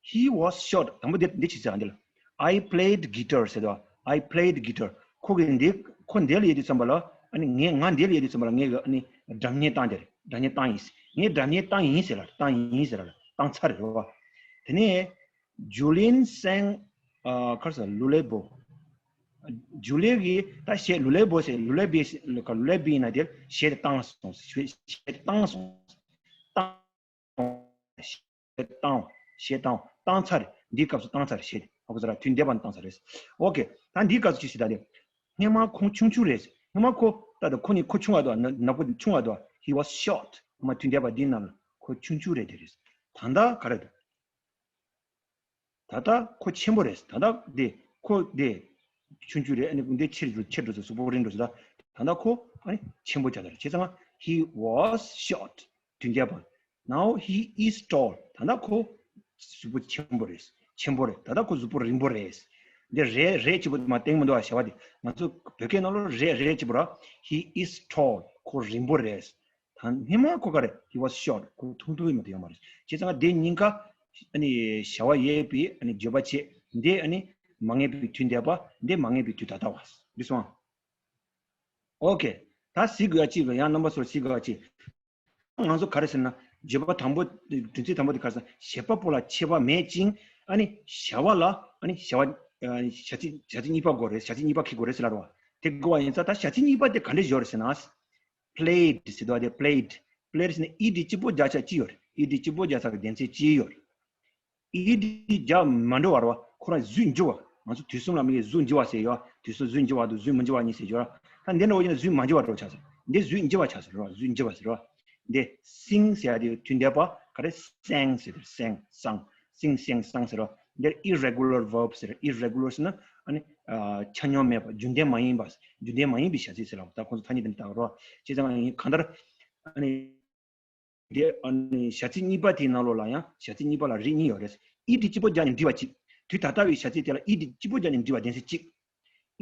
He was shot དང་པོ་འདི་འདི་ཅི་ཟེར་འདི་ལ། I played guitar ཟེར་དོ། I played guitar ཁོ་གིས་འདི་ཁོ་འདི་ལ་ཡོད་དུས་ཙམ་པ་ལ། ཨ་ནི་ངས་ང་འདི་ལ་ཡོད་དུས་ཙམ་པ་ལ་ངས་ཨ་ནི་སྒྲ་སྙན་བཏང་དེ་རེད། སྒྲ་སྙན་བཏང་ཡིན། ངས་སྒྲ་སྙན་བཏང་ཡིན་ཟེར་ལ་བཏང་ཡིན་ཟེར་ལ་བཏང་ཚར་རེད་བ། དེ་ནས་Julien sang ཨ་ག་རེ་ཟེར། ལུ་ལེ་བོ། ཇུ་ལེ་གིས་ད་གཞས་ལུ་ལེ་བོ་ཟེར། ལུ་ལེ་བི་ལུ་ལེ་བི་ཡིན་ན་དེར་གཞས་དེ་བཏང་སོང་། གཞས་གཞས་དེ་བཏང་སོང་། བཏང་། གཞས་བཏང་། གཞས་བཏང་། བཏང་ཚར། འདིའི་སྐབས་སུ་བཏང་ཚར་གཞས་དེ། ཧ་གོ་ཚར་ར། དུས་འདས་པ་ནས་བཏང་ཚར་རེད། ཨོ་ཁེ། ད་འདིའི་སྐབས་སུ་ཅི་ཞིག་ད་དེ། སྔན་མ་ཁོང་ཆུང་ཆུང་རེད། སྔན་མ་ཁོ་ད་ད་ཁོ་ནི་ཁོ་ཆུང་བ་དོ། ན་ནག་པོ་ཆུང་བ་དོ། He was shot སྔན་མ་དུས་འདས་པ་འདིའི་ནང་ལ་ཁོ་ཆུང་ཆུང་རེད་དེ་རེད། ད་ལྟ་ག་རེ་འདུག་ད་ལྟ་ཁོ་ཆེན་པོ་རེད། ད་ལྟ་འདི་ཁོ་འདི་ཆུང་ཆུང་རེད། ཨ་ནི་འདི་ཆེར་འགྲོ་ཆེར་འགྲོ་ཚེ་གཟུགས་པོ་རིང་འགྲོ་ཚེ། ད་ད་ལྟ་ཁོ་ཨ་ནི་ཆེན་པོ་ཆགས་ཚར་རེད། བྱས་ཙང་he was short དུས་འདས་པ། Now he is tall ད་ལྟ་ཁོ་གཟུགས་པོ་ཆེན་པོ་རེད། ཆེན་པོ་རེད། ད་ལྟ་ཁོ་གཟུགས་པོ་རིང་པོ་རེད། འདི་རེད་རེད་ཅིག་པོ་མ་བསྟན་མི་འདུག་ཨ། བྱ་བ་དེ་ང་ཚོ་བོད་སྐད་ནང་ལོགས་རེད་རེད་ཅིག་པོ་ར། He is tall ཁོ་རིང་པོ་རེད། ད་སྔན་མ་ཁོ་ག་རེ། He was short ཁོ་ཐུང་ཐུང་མ་གཏོགས་ཡོད་མ་རེད། བྱས་ཙང་དེ་གཉིས་ཀ་ ཨ་ནི་བྱ་བ་ཡོད་པའི་ཨ་ནི་བརྗོད་པ་བྱེད། འདི་ཨ་ནི་མ་ངེས་པའི་དུས་འདས་པ། འདི་མ་ངེས་པའི་དུས་ད་ལྟ་བ། འདི་སོང་། ཨོ་ཁེ། ད་གཟིགས་དགོས་ཡ་གཅིག་ལ་ཡང་རྣམ་པ་ཚོར་གཟིགས་དགོས་ཡ་གཅིག་ང་ཚོ་ག་རེ་ཟེར་ན། བརྗོད་པ་དང་པོ། དོན་ཚན་དང་པོ་དེ་ག་རེ་ཟེར་ན། བྱེད་པ་པོ་ལ་ཁྱད་པར་མེད་ཅིང་། ཨ་ནི་བྱ་བ་ལ་ཨ་ནི་བྱ་བ་བྱ་ཚིག་བྱ་ཚིག་གཉིས་པ་དགོས་རེད། བྱ་ཚིག་གཉིས་པ་འཁྱེར་དགོས་རེད་ཟེར་ལབ་རོགས། དེ་དགོས་པ་ཡིན་ཙང་ད་བྱ་ཚིག་གཉིས་པ་དེ་ག་འདྲས་ཡོད་རེད་ཟེར་ན། played ཟེར་དུས་དེ་played played ཟེར་ན་ed གཅིག་པོ་རྒྱག་ཆ་གཅིག་ཡོད་རེད། ed གཅིག་པོ་རྒྱག་ས་གི་སྡེ་ཚན་གཅིག་ཡོད་རེད། ed རྒྱག་མ་འགྲོ་བ་རེད་བ། ཁོ་རང་གཟུགས་འགྱུར་བ། ང་ཚོ་དུས་གསུམ་ལ་མི་གི་གཟུགས་འགྱུར་བ་ཟེར་ཡོད། དུས་གསུམ་གཟུགས་འགྱུར་བ་དང་གཟུགས་མི་འགྱུར་བ་གཉིས་ཟེར་ཡོད། ད་འདི་འདྲ་བོ་ཡིན་ན་གཟུགས་མ་འགྱུར་བ་འགྲོ་ཆགས་སོང་། འདི་གཟུགས་འགྱུར་བ་ཆགས་སོང་རེད་བ། གཟུགས་འགྱུར་བ་ཟེར་བ། འདི་sing ཟེར་ཡ་དེ་དུས་འདས་པ་ག་རེ། sang ཟེར་དེ། sang sang sing sang sang ཟེར་བ། འདིར་irregular verb ཟེར། irregular ཟེར་ན་ཨ་ནི་ཆ་སྙོམས་མེད་པ། རྒྱུན་ལྡན་མ་ཡིན་པ། རྒྱུན་ལྡན་མ་ཡིན་པའི་བྱ་ཚིག་ཟེར་ལ། ད་ཁོང་ཚོ་ཐ་སྙད་དེ་འདྲ་བཏགས་རོགས། བྱས་ཙང་གང་ལྟར་ཨ་ནི། དེ་ཨ་ནི་བྱ་ཚིག་གཉིས་པ་དེའི་ནང་ལོགས་ལ་ཡང་བྱ་ཚིག་གཉིས་པ་ལ་རིགས་གཉིས་ཡོད་རེད། ed གཅིག་པོ་རྒྱག་ནས་འབྲི་བ་གཅིག་དུས་ད་ལྟ་བའི་བྱ་ཚིག་དེ་ལ་ed གཅིག་པོ་རྒྱག་ནས་འབྲི་བ་སྡེ་ཚན་གཅིག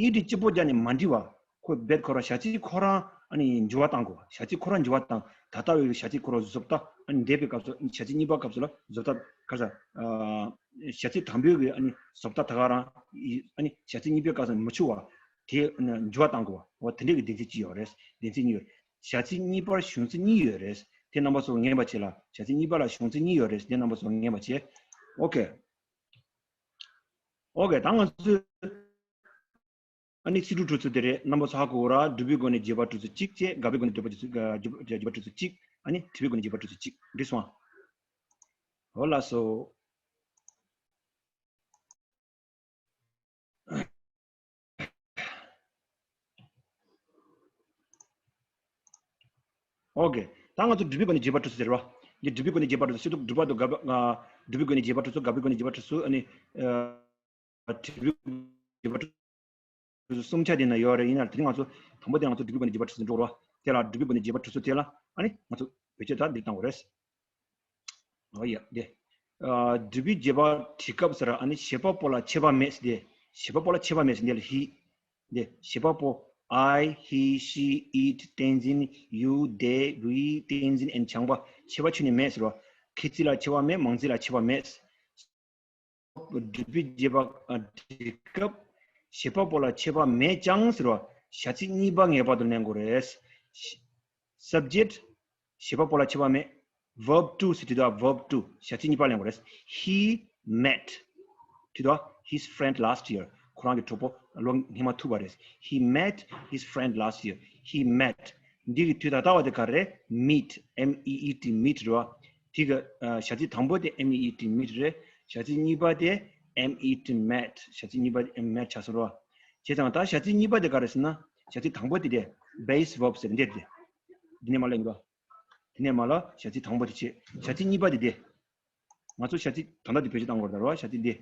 ed གཅིག་པོ་རྒྱག་ནས་མ་འབྲི་བ། ཁོ་རྦད་ཁོ་རང་བྱ་ཚིག་ཁོ་རང་ཨ་ནི་འགྱུར་བ་གཏང་དགོས་པ། བྱ་ཚིག་ཁོ་རང་འགྱུར་བ་བཏང་། ད་ལྟ་བའི་བྱ་ཚིག་ཁོ་རང་བཟོ་ལྟ། ཨ་ནི་འདས་པའི་སྐབས་སུ་བྱ་ཚིག་གཉིས་པའི་སྐབས་སུ་ལ་བཟོ་ལྟ་ག་རེ་ཟེར། བྱ་ཚིག་དང་པོའི་གི་ཨ་ནི་བཟོ་ལྟ་ད་ག་རང་ཨ་ནི་བྱ་ཚིག་གཉིས་པའི་སྐབས་སུ་མི་འཆུ་བ། དེ་འགྱུར་བ་གཏང་དགོས་པ། འོ་དེ་འདྲའི་གི་སྡེ་ཚན་གཅིག་ཡོད་རེད། སྡེ་ཚན་གཉིས་ཡོད། བྱ་ཚིག་གཉིས་པར་གཞུང་ཚིག་གཉིས་ཡོད་རེད། དེ་རྣམ་པ་ཚོ་ངེས་པ་བྱེད་ལ། བྱ་ཚིག་གཉིས་པ་ལ་གཞུང་ཚིག་གཉིས་ཡོད་རེད། དེ་རྣམ་པ་ཚོ་ངེས་པ་བྱེད། ཨོ་ཁེ། ཨོ་ཁེ། ད་ང་ཚོས་ཨ་ནི་ཚིག་འབྲུ་དྲུག་ཚོ་དེ་རེད། རྣམ་པ་ཚོ་ཧ་གོ་ར། སྒྲུབ་པའི་སྒོ་ནས་རྗེས་དཔག་དྲུག་ཚོ་གཅིག་བྱས། དགག་པའི་སྒོ་ནས་སྒྲུབ་པ་དྲུག་ཚོ། རྗེས་དཔག་དྲུག་ཚོ་གཅིག་ཨ་ནི་སྒྲུབ་པའི་སྒོ་ནས་རྗེས་དཔག་དྲུག་ཚོ་གཅིག་འགྲིག་སོང་ཨ། ཨོ་ལགས་སོ། ཨོ་ཁེ། ད་ང་ཚོ་སྒྲུབ་པའི་སྒོ་ནས་རྗེས་དཔག་དྲུག་ཚོ་ཟེར་བ། འདི་སྒྲུབ་པའི་སྒོ་ནས་རྗེས་དཔག་དྲུག་ཚོ། སྤྱི་ལྡོག་སྒྲུབ་པ་དང་དགག་པ། ཨ། སྒྲུབ་པའི་སྒོ་ནས་རྗེས་དཔག་དྲུག་ཚོ། དགག་པའི་སྒོ་ནས་རྗེས་དཔག་དྲུག་ཚོ། ཨ་ནི། ཨ། སྒྲུབ་པའི་སྒོ་ནས་རྗེས་དཔག་དྲུག་ཚོ་གསུམ་ཆ་དེ་ན་ཡོད་རེད། ཡིན་ན་དེ་རིང་ང་ཚོ་དང་པོ་དེ་ང་ཚོ་སྒྲུབ་པའི་སྒོ་ནས་རྗེས་དཔག་དྲུག་ཚོ་འགྲོ་རོགས། དེ་ལ་སྒྲུབ་པའི་སྒོ་ནས་རྗེས་དཔག་དྲུག་ཚོ་དེ་ལ་ཨ་ནི་ང་ཚོ་བེད་སྤྱོད་ད་འདི་བཏང་དགོས་རེད། ཨོ་ཡ། དེ། ཨ། སྒྲུབ་པའི་རྗེས་དཔག་དྲུག་སྐབས་ཟེར། ཨ་ནི་བྱེད་པ་པོ་ལ་ཁྱད་པར་མེད་ཟེར་དེ། བྱེད་པ་པོ་ལ་ཁྱད་པར་མེད་ཟེར་འདི་ལ་ཧི། དེ་བྱེད་པ་པོ། I, he, she, it, བསྟན་འཛིན། you, they, we, བསྟན་འཛིན་and བྱམས་པ། ཁྱད་པར་ཁྱོན་ནས་མེད་ཟེར་བ། ཁྱད་ཚིག་ལ་ཁྱད་པར་མེད། མང་ཚིག་ལ་ཁྱད་པར་མེད། སྒྲུབ་པའི་རྗེས་དཔག་ཨ་དྲུག་སྐབས། བྱེད་པ་པོ་ལ་ཁྱད་པར་མེད་ཀྱང་ཟེར་བ། བྱ་ཚིག་གཉིས་པ་ངེས་པར་དུ་ལེན་དགོས་རེད། subject བྱེད་པ་པོ་ལ་ཁྱད་པར་མེད། verb to ཟེར་དུས་ད་verb to བྱ་ཚིག་གཉིས་པ་ལེན་དགོས་རེད། He met དུས་ད་his friend last year། ཁོ་རང་གི་གྲོགས་པོ་ལོ་སྔོན་མ་ཐུག་པ་རེད། He met his friend last year། He met འདི་གི་དུས་ད་ལྟ་བ་དེ་ག་རེ། meet M E E T meet རེད་བ། དེ་གི་ཨ་བྱ་ཚིག་དང་པོ་དེ M E E T meet རེད། བྱ་ཚིག་གཉིས་པ་དེ་M E T met། བྱ་ཚིག་གཉིས་པ་དེ་met ཆགས་སོང་རེད་བ། བྱས་ཙང་ད་བྱ་ཚིག་གཉིས་པ་དེ་ག་རེ་ཟེར་ན། བྱ་ཚིག་དང་པོ་དེ་དེ་base verb ཟེར་འདི་དེ། འདི་ནས་མར་ལེན་གོ། འདི་ནས་མར་ལ་བྱ་ཚིག་དང་པོ་དེ་བྱས། བྱ་ཚིག་གཉིས་པ་དེ་དེ། ང་ཚོ་བྱ་ཚིག་ད་ལྟ་འདི་བེད་སྤྱོད་བཏང་དགོས་རེད་ད་རེད་བ། བྱ་ཚིག་འདི།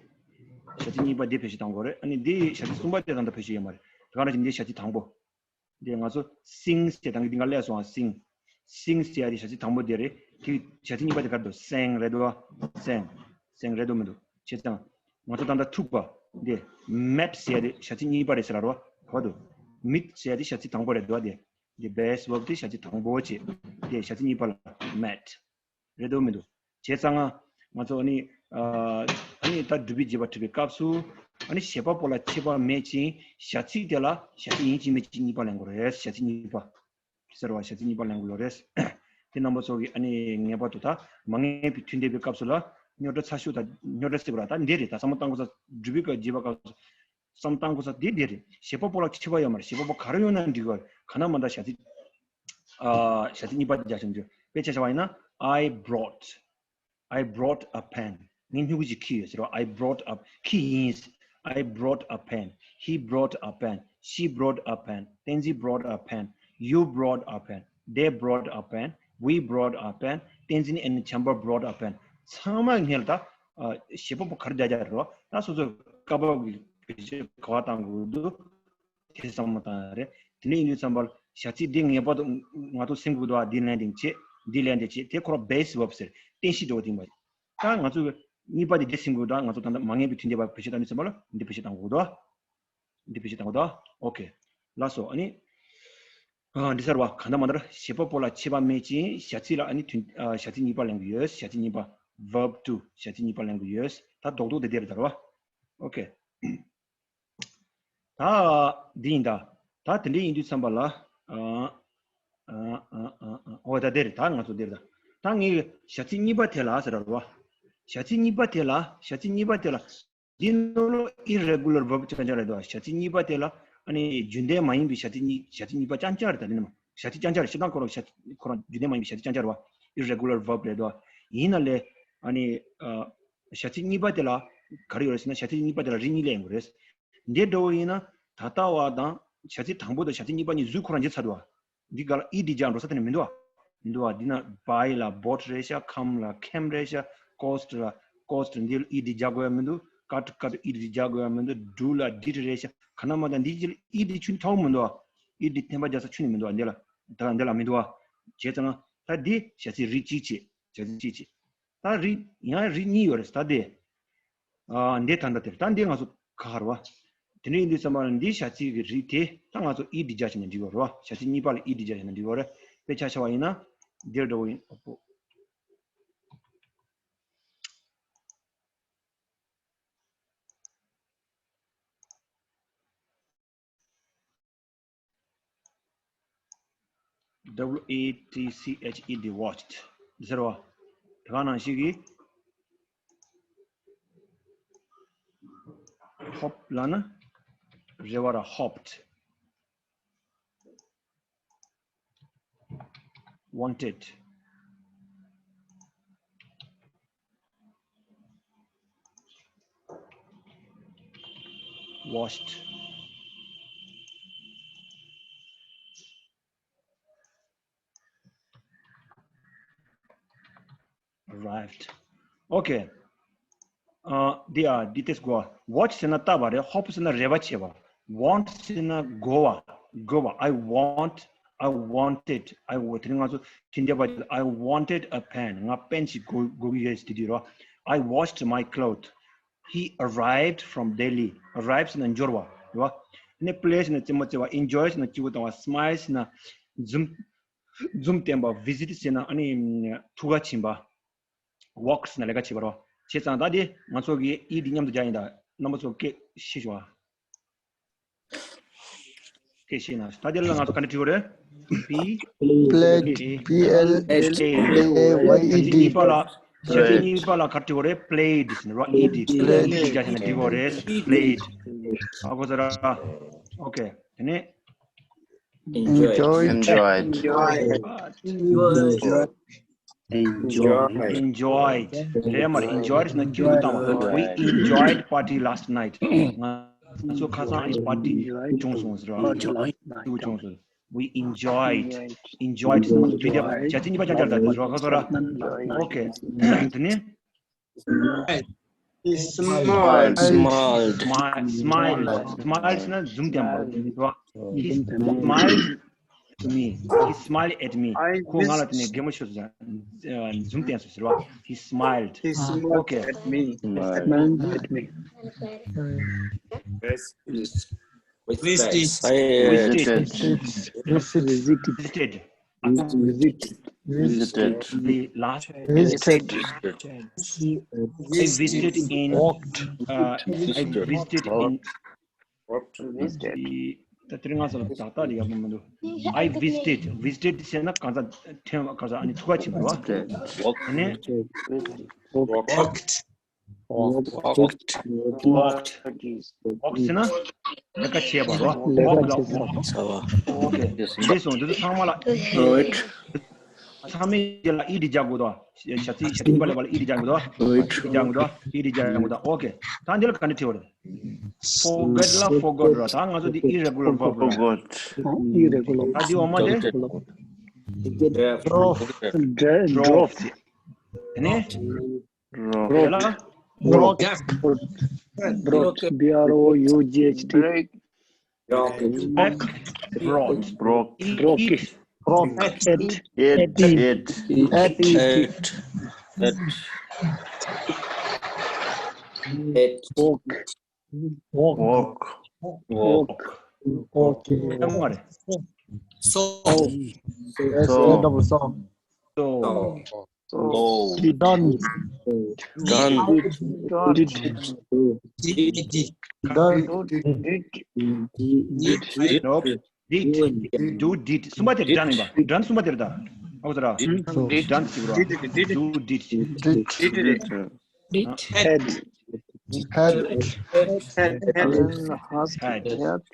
བྱ་ཚིག་གཉིས་པ་འདི་བེད་སྤྱོད་བཏང་དགོས་རེད། ཨ་ནི་འདི་བྱ་ཚིག་གསུམ་པ་དེ་ད་ལྟ་བེད་སྤྱོད་ཡོད་མ་རེད། དེ་ག་རང་བཞིན་འདི་བྱ་ཚིག་དང་པོ། འདི་ང་ཚོ་sing ཟེར་དང་གི་འདི་ག་སླེབས་སོང་ཨ། sing sing ཟེར་ཡ་དེ་བྱ་ཚིག་དང་པོ་དེ་རེད། དེ་བྱ་ཚིག་གཉིས་པ་དེ་ག་རེ་འདུག sang རེད་འདུག་བ། sang sang རེད་འདུག་མི་འདུག་བྱས་ཙང་ང་ཚོ་ད་ལྟ་ཐུག་པ་འདི་met ཟེར་ཡ་དེ་བྱ་ཚིག་གཉིས་པ་རེད་ཟེར་ལ་རོ་བ་འདུག meet ཟེར་ཡ་དེ་བྱ་ཚིག་དང་པོ་རེད་འདུག་བ། དེ་འདི་base verb དེ་བྱ་ཚིག་དང་པོ་བྱས། དེ་བྱ་ཚིག་གཉིས་པ་ལ་met རེད་འདུག་མི་འདུག་བྱས་ཙང་ང་ང་ཚོ་ཨ་ནི་ཨ་ཨ་ནི་ད་སྒྲུབ་པའི་རྗེས་དཔག་འབྲི་བའི་སྐབས་སུ་ཨ་ནི་བྱེད་པ་པོ་ལ་ཁྱད་པར་མེད་ཅིང་བྱ་ཚིག་དེ་ལ་བྱ་ཚིག་ཡིན་གཅིག་མིན་གཅིག་གཉིས་པ་ལེན་དགོས་རེད། བྱ་ཚིག་གཉིས་པ་ཟེར་བ་བྱ་ཚིག་གཉིས་པ་ལེན་དགོས་ལོ་རེད། དེ་རྣམ་པ་ཚོ་གིས་ཨ་ནི་ངེས་པར་དུ་ད་མ་ངེས་པའི་དུས་འདས་པའི་སྐབས་སུ་ལ་རྙོག་དྲ་ཚ་ཤོས་ད་རྙོག་དྲ་སྲིད་པ་ར་ད་འདི་རེད། ད་བསམ་བློ་བཏང་དགོས་ས་སྒྲུབ་པའི་སྐབས་རྗེས་དཔག་སྐབས་སུ། བསམ་བཏང་དགོས་ས་དེ་དེ་རེད། བྱེད་པ་པོ་ལ་ཁྱད་པར་ཡོད་མ་རེད། བྱེད་པ་པོ་ག་རེ་ཡོང་ན་འགྲིག་གི་རེད། གང་ན་མ་འདྲ་བྱ་ཚིག་ཨ་བྱ་ཚིག་གཉིས་པ་རྒྱག་བཞིན་འདུག་དཔེ་ཆ་བཞག་པ་ཡིན་ན། I brought I brought a pen. ངས་སྨྱུ་གུ་ཅིག་ཁྱེར་ཡོད་ཟེར་བ། I brought a ཁྱེར་ཡིན། I brought a pen. He brought a pen. She brought a pen. བསྟན་འཛིན་brought a pen. You brought a pen. They brought a pen. We brought a pen. བསྟན་འཛིན་and བྱམས་པ་brought a pen. ཚང་མ་ངེས་ལ་ད་བྱེད་པ་པོ་ག་རེ་རྒྱག་རྒྱག་རེད་བ། ད་སོ་སོའི་སྐབས་བབ་ཀྱི་བེད་སྤྱོད་ག་བ་བཏང་དགོས་འདུག་དེ་བསམ་བློ་བཏང་ཡ་རེད། དེ་འདྲ་ཡིན་དུས་ཙམ་པར་བྱ་ཚིག་འདི་ངེས་པར་དུ་ང་ཚོ་སེམས་ཁུར་འདུག་ཨ། འདི་ལན་འདི་བྱེད། འདི་ལན་འདི་བྱེད། དེ་ཁོ་རང་base verb ཟེར། རྟེན་གཞི་འདྲ་བོ་དེ་ཡིན་པ། ད་ང་ཚོ་གཉིས་པ་དེ་འདི་སེམས་ཁུར་འདུག་ཨ། ང་ཚོ་ད་ལྟ་མ་ངེས་པའི་དུས་འདས་པ་བེད་སྤྱོད་བཏང་དུས་ཙམ་པ་ལ་འདི་བེད་སྤྱོད་བཏང་དགོས་འདུག་ཨ། འདི་བེད་སྤྱོད་བཏང་དགོས་འདུག་ཨ། ཨོ་ཁེ། ལགས་སོ། ཨ་ནི། ཨ། འདི་ཟེར་བ་གང་ལྟར་མ་ལྟར་བྱེད་པ་པོ་ལ་ཁྱད་པར་མེད་ཅིང་བྱ་ཚིག་ལ་ཨ་ནི་དུས་ཨ་བྱ་ཚིག་གཉིས་པ་ལེན་གྱི་ཡོད། བྱ་ཚིག་གཉིས་པ། verb to བྱ་ཚིག་གཉིས་པ་ལེན་དགོས་ཡོད། ད་རྡོག་རྡོག་དེ་དེ་རེད་ད་རོ། ཨོ་ཁེ། ད་འདི་ཡིན་ད། ད་དེ་འདྲ་ཡིན་དུས་ཙམ་པ་ལ། ཨ་ཨ་ཨ་ཨ་ཨ་ཨོ་ད་དེ་རེད། ད་ང་ཚོ་དེ་རེད་ད། ད་ངས་བྱ་ཚིག་གཉིས་པ་དེ་ལ་ཟེར་ར་རོ། བྱ་ཚིག་གཉིས་པ་དེ་ལ། བྱ་ཚིག་གཉིས་པ་དེ་ལ། འདི་ནང་ལོ་irregular verb རྐྱང་རྐྱང་རེད་དོ། བྱ་ཚིག་གཉིས་པ་དེ་ལ་ཨ་ནི་རྒྱུན་ལྡན་མ་ཡིན་པའི་བྱ་ཚིག་གཉིས། བྱ་ཚིག་གཉིས་པ་རྐྱང་རྐྱང་རེད། ད་དེ་ནི་མ་བྱ་ཚིག་རྐྱང་རྐྱང་རེད། སྤྱིར་བཏང་ཁོ་རང་བྱ་ཁོ་རང་རྒྱུན་ལྡན་མ་ཡིན་པའི་བྱ་ཚིག་རྐྱང་རྐྱང་རེད་བ། irregular verb རེད་དོ། ཡིན་ན་ལས་ཨ་ནི་ཨ་བྱ་ཚིག་གཉིས་པ་དེ་ལ་ག་རེ་ཡོད་རེད་ཟེར་ན། བྱ་ཚིག་གཉིས་པ་དེ་ལ་རིགས་གཉིས་ལས་ཡོང་གི་རེད། འདི་འདྲ་བོ་ཡིན་ན་ད་ལྟ་བ་དང་བྱ་ཚིག་དང་པོ་དང་བྱ་ཚིག་གཉིས་པ་གཉིས་གཟུགས་ཁོ་རང་འབྱེད་ཚར་འདུག་བ། འདི་ག་ལ་ed རྒྱག་འགྲོ་ས་དེ་ནི་མི་འདུག་བ། མི་འདུག་བ། འདི་ན་buy ལ་bought རེད་ཤག came ལ་came རེད་ཤག cost ལ་cost འདི་ལ་ed རྒྱག་དགོས་ཡ་མི་འདུག cut cut ed རྒྱག་དགོས་ཡ་མི་འདུག do ལ་did རེད་ཤག་ག་ན་མ་ད་འདི་ཅི་ལ་ed ཆུ་ནི་ཐོག་མི་འདུག་བ། ed འཐེན་པ་རྒྱག་ས་ཆུ་ནི་མི་འདུག་བ། འདི་ལ་ད་འདི་ལ་མི་འདུག་བ། བྱས་ཙང་ད་འདི་བྱ་ཚིག་རིགས་གཅིག་བྱས། བྱ་ཚིག་གཅིག་བྱས། ད་རིགས་ཡང་རིགས་གཉིས་ཡོད་རེད་ད་དེ། ཨ་འདི་ད་ལྟ་དེར་ད་འདི་ང་ཚོ་ག་རེ་བ། དེ་འདྲ་ཡིན་དུས་ཙམ་པ་ལ་འདི་བྱ་ཚིག་གི་རིགས་དེ་ད་ང་ཚོ་ed རྒྱག་བྱས་ན་འགྲིག་གི་རེད་བ། བྱ་ཚིག་གཉིས་པ་ལ་ed རྒྱག་བྱས་ན་འགྲིག་གི་རེད། དཔེ་ཆ་བཞག་པ་ཡིན་ན་འདིར་འགྲོ་བ་ཡིན། ཨོ་པོ། W A T C H E D, watched ཟེར་བ། དེ་ག་ནང་བཞིན་གྱི་hop ལབ་ན་རེ་བ་ར། hopped, wanted, washed, arrived. Okay. ཨ་འདི་ཨ་འདི་ཏེས་གོ། watch ཟེར་ན་བལྟ་བ་རེད། hop ཟེར་ན་རེ་བ་བྱེད་པ། want ཟེར་ན་དགོས་པ། དགོས་པ། I want, I wanted, I wa- དེ་རིང་ང་ཚོ་དེ་འདྲ་བ། I wanted a pen. ང་པེན་ཞིག་དགོས་དགོས་ཀྱི་ཡོད་ཟེར་དུས་རོ། I washed my clothes. He arrived from Delhi. Arrived ཟེར་ན་འབྱོར་བ་རེད་བ། ཨ་ནི་play ཟེར་ན་རྩེད་མོ་རྩེ་བ། enjoy ཟེར་ན་སྐྱིད་པོ་བཏང་བ། smile ཟེར་ན་འཛུམ་འཛུམ་བསྟན་པ། visit ཟེར་ན་ཨ་ནི་ཐུག་ག་ཕྱིན་པ། walk ཟེར་ན་ལས་ཀ་བྱེད་པ་རོ། བྱས་ཙང་ད་དེ་ང་ཚོ་གི་ed འདི་མཉམ་དུ་རྒྱག་ཡིན། ད་རྣམ་པ་ཚོ་སྐད་ཤེས་ཤོག་ཨ། སྐད་ཤེས་ན། ད་དེ་ལ་ང་ཚོ་ག་འདྲ་བྲིས་པ་རེད། P played, P L A Y E D. གཉིས་པ་ལ། བྱ་ཚིག་གཉིས་པ་ལ་ག་འདྲ་བྲིས་པ་རེད། played ཟེར་ན་རོ། ed played རྒྱག་བྱས་ན་འགྲིག་གི་རེད། played. ཨ་གོ་ཚར། okay དེ་ནས། Enjoyed. Enjoyed. Enjoyed. Enjoyed. རེད་མ་རེད། enjoyed ཟེར་ན་སྐྱིད་པོ་བཏང་བ། We enjoyed party last night. ང་ཚོ་ཁ་སང་ཨ་ནི་party བྱུང་སོང་ཟེར་བ། སྐྱིད་པོ་བྱུང་སོང་། We enjoyed. enjoyed ཟེར་ན་ང་ཚོ་དུས་དེབ་བྱ་ཚིག་གཉིས་པ་རྐྱང་རྐྱང་རེད་ད། ཁ་སང་ར། okay དེ་ནས། He smiled. Smiled. Smiled. Smiled. Smiled ཟེར་ན་འཛུམ་བསྟན་པ་རེད་བ། He smiled to me. He smiled at me. ཁོ་ང་ལ་དེ་ནས་གད་མོ་ཤོར་སོང་། འཛུམ་བསྟན་སོང་ཟེར་བ། He smiled. He smiled okay at me. Smiled at me. Visited. Visited. Visited. Visited. Visited. The last visited. I visited in. Walked. Uh, I visited in. Walked. Visited. ད་དེ་རིང་ང་ཚོ་ལ་ཏག་ཏག་ལ་ཡག་པོ་མི་འདུག I visited. Visited ཟེར་ན་གང་ས་ཐོན་པ། གང་ས་ཨ་ནི་ཐུག་ག་ཕྱིན་པ་རེད་བ། ཨ་ནི། Walked. Walked. Walked. Walked. Walked ཟེར་ན་ལས་ཀ་བྱས་པ་རོ། walk ལ་walk okay བྱས་སོང་། འདི་ཚོ་ཚང་མ་ལ་ཚང་མའི་རྗེས་ལ་ed རྒྱག་དགོས་དོ། བྱ་ཚིག་བྱ་ཚིག་པ་ལ་ed རྒྱག་དགོས་དོ། ed རྒྱག་དགོས་དོ། ed རྒྱག་དགོས་དོ། okay ད་འདི་ལ་ག་འདྲ་བྲིས་པ་རེད། forget ལ་forgot རོ། ད་ང་ཚོ་འདི་irregular verb རོ། Forgot. Irregular. ད་འདི་འོག་མ་དེ། Drove. Drove. དེ་ནས། རོགས། རེད་ལ། Broke. Broke. B R O U G H T. Broke. Broke. Broke. Broke. Broke. It. Broke. It. It. It. It. It. It. Broke. Walk. Walk. Walk. Walk. Okay. ཡང་མ་རེད། Saw. Saw. Saw. Saw. Done. Done. Did. Done. Did. Nope. Did. Do, did. གསུམ་པ་དེ་done ཡིན་པ། done གསུམ་པ་དེ་རེད་ད། ཨོ་ཙི་ར། done ཟེར་གི་ར། do, did. Did. Had. Had. Had. Had. Had.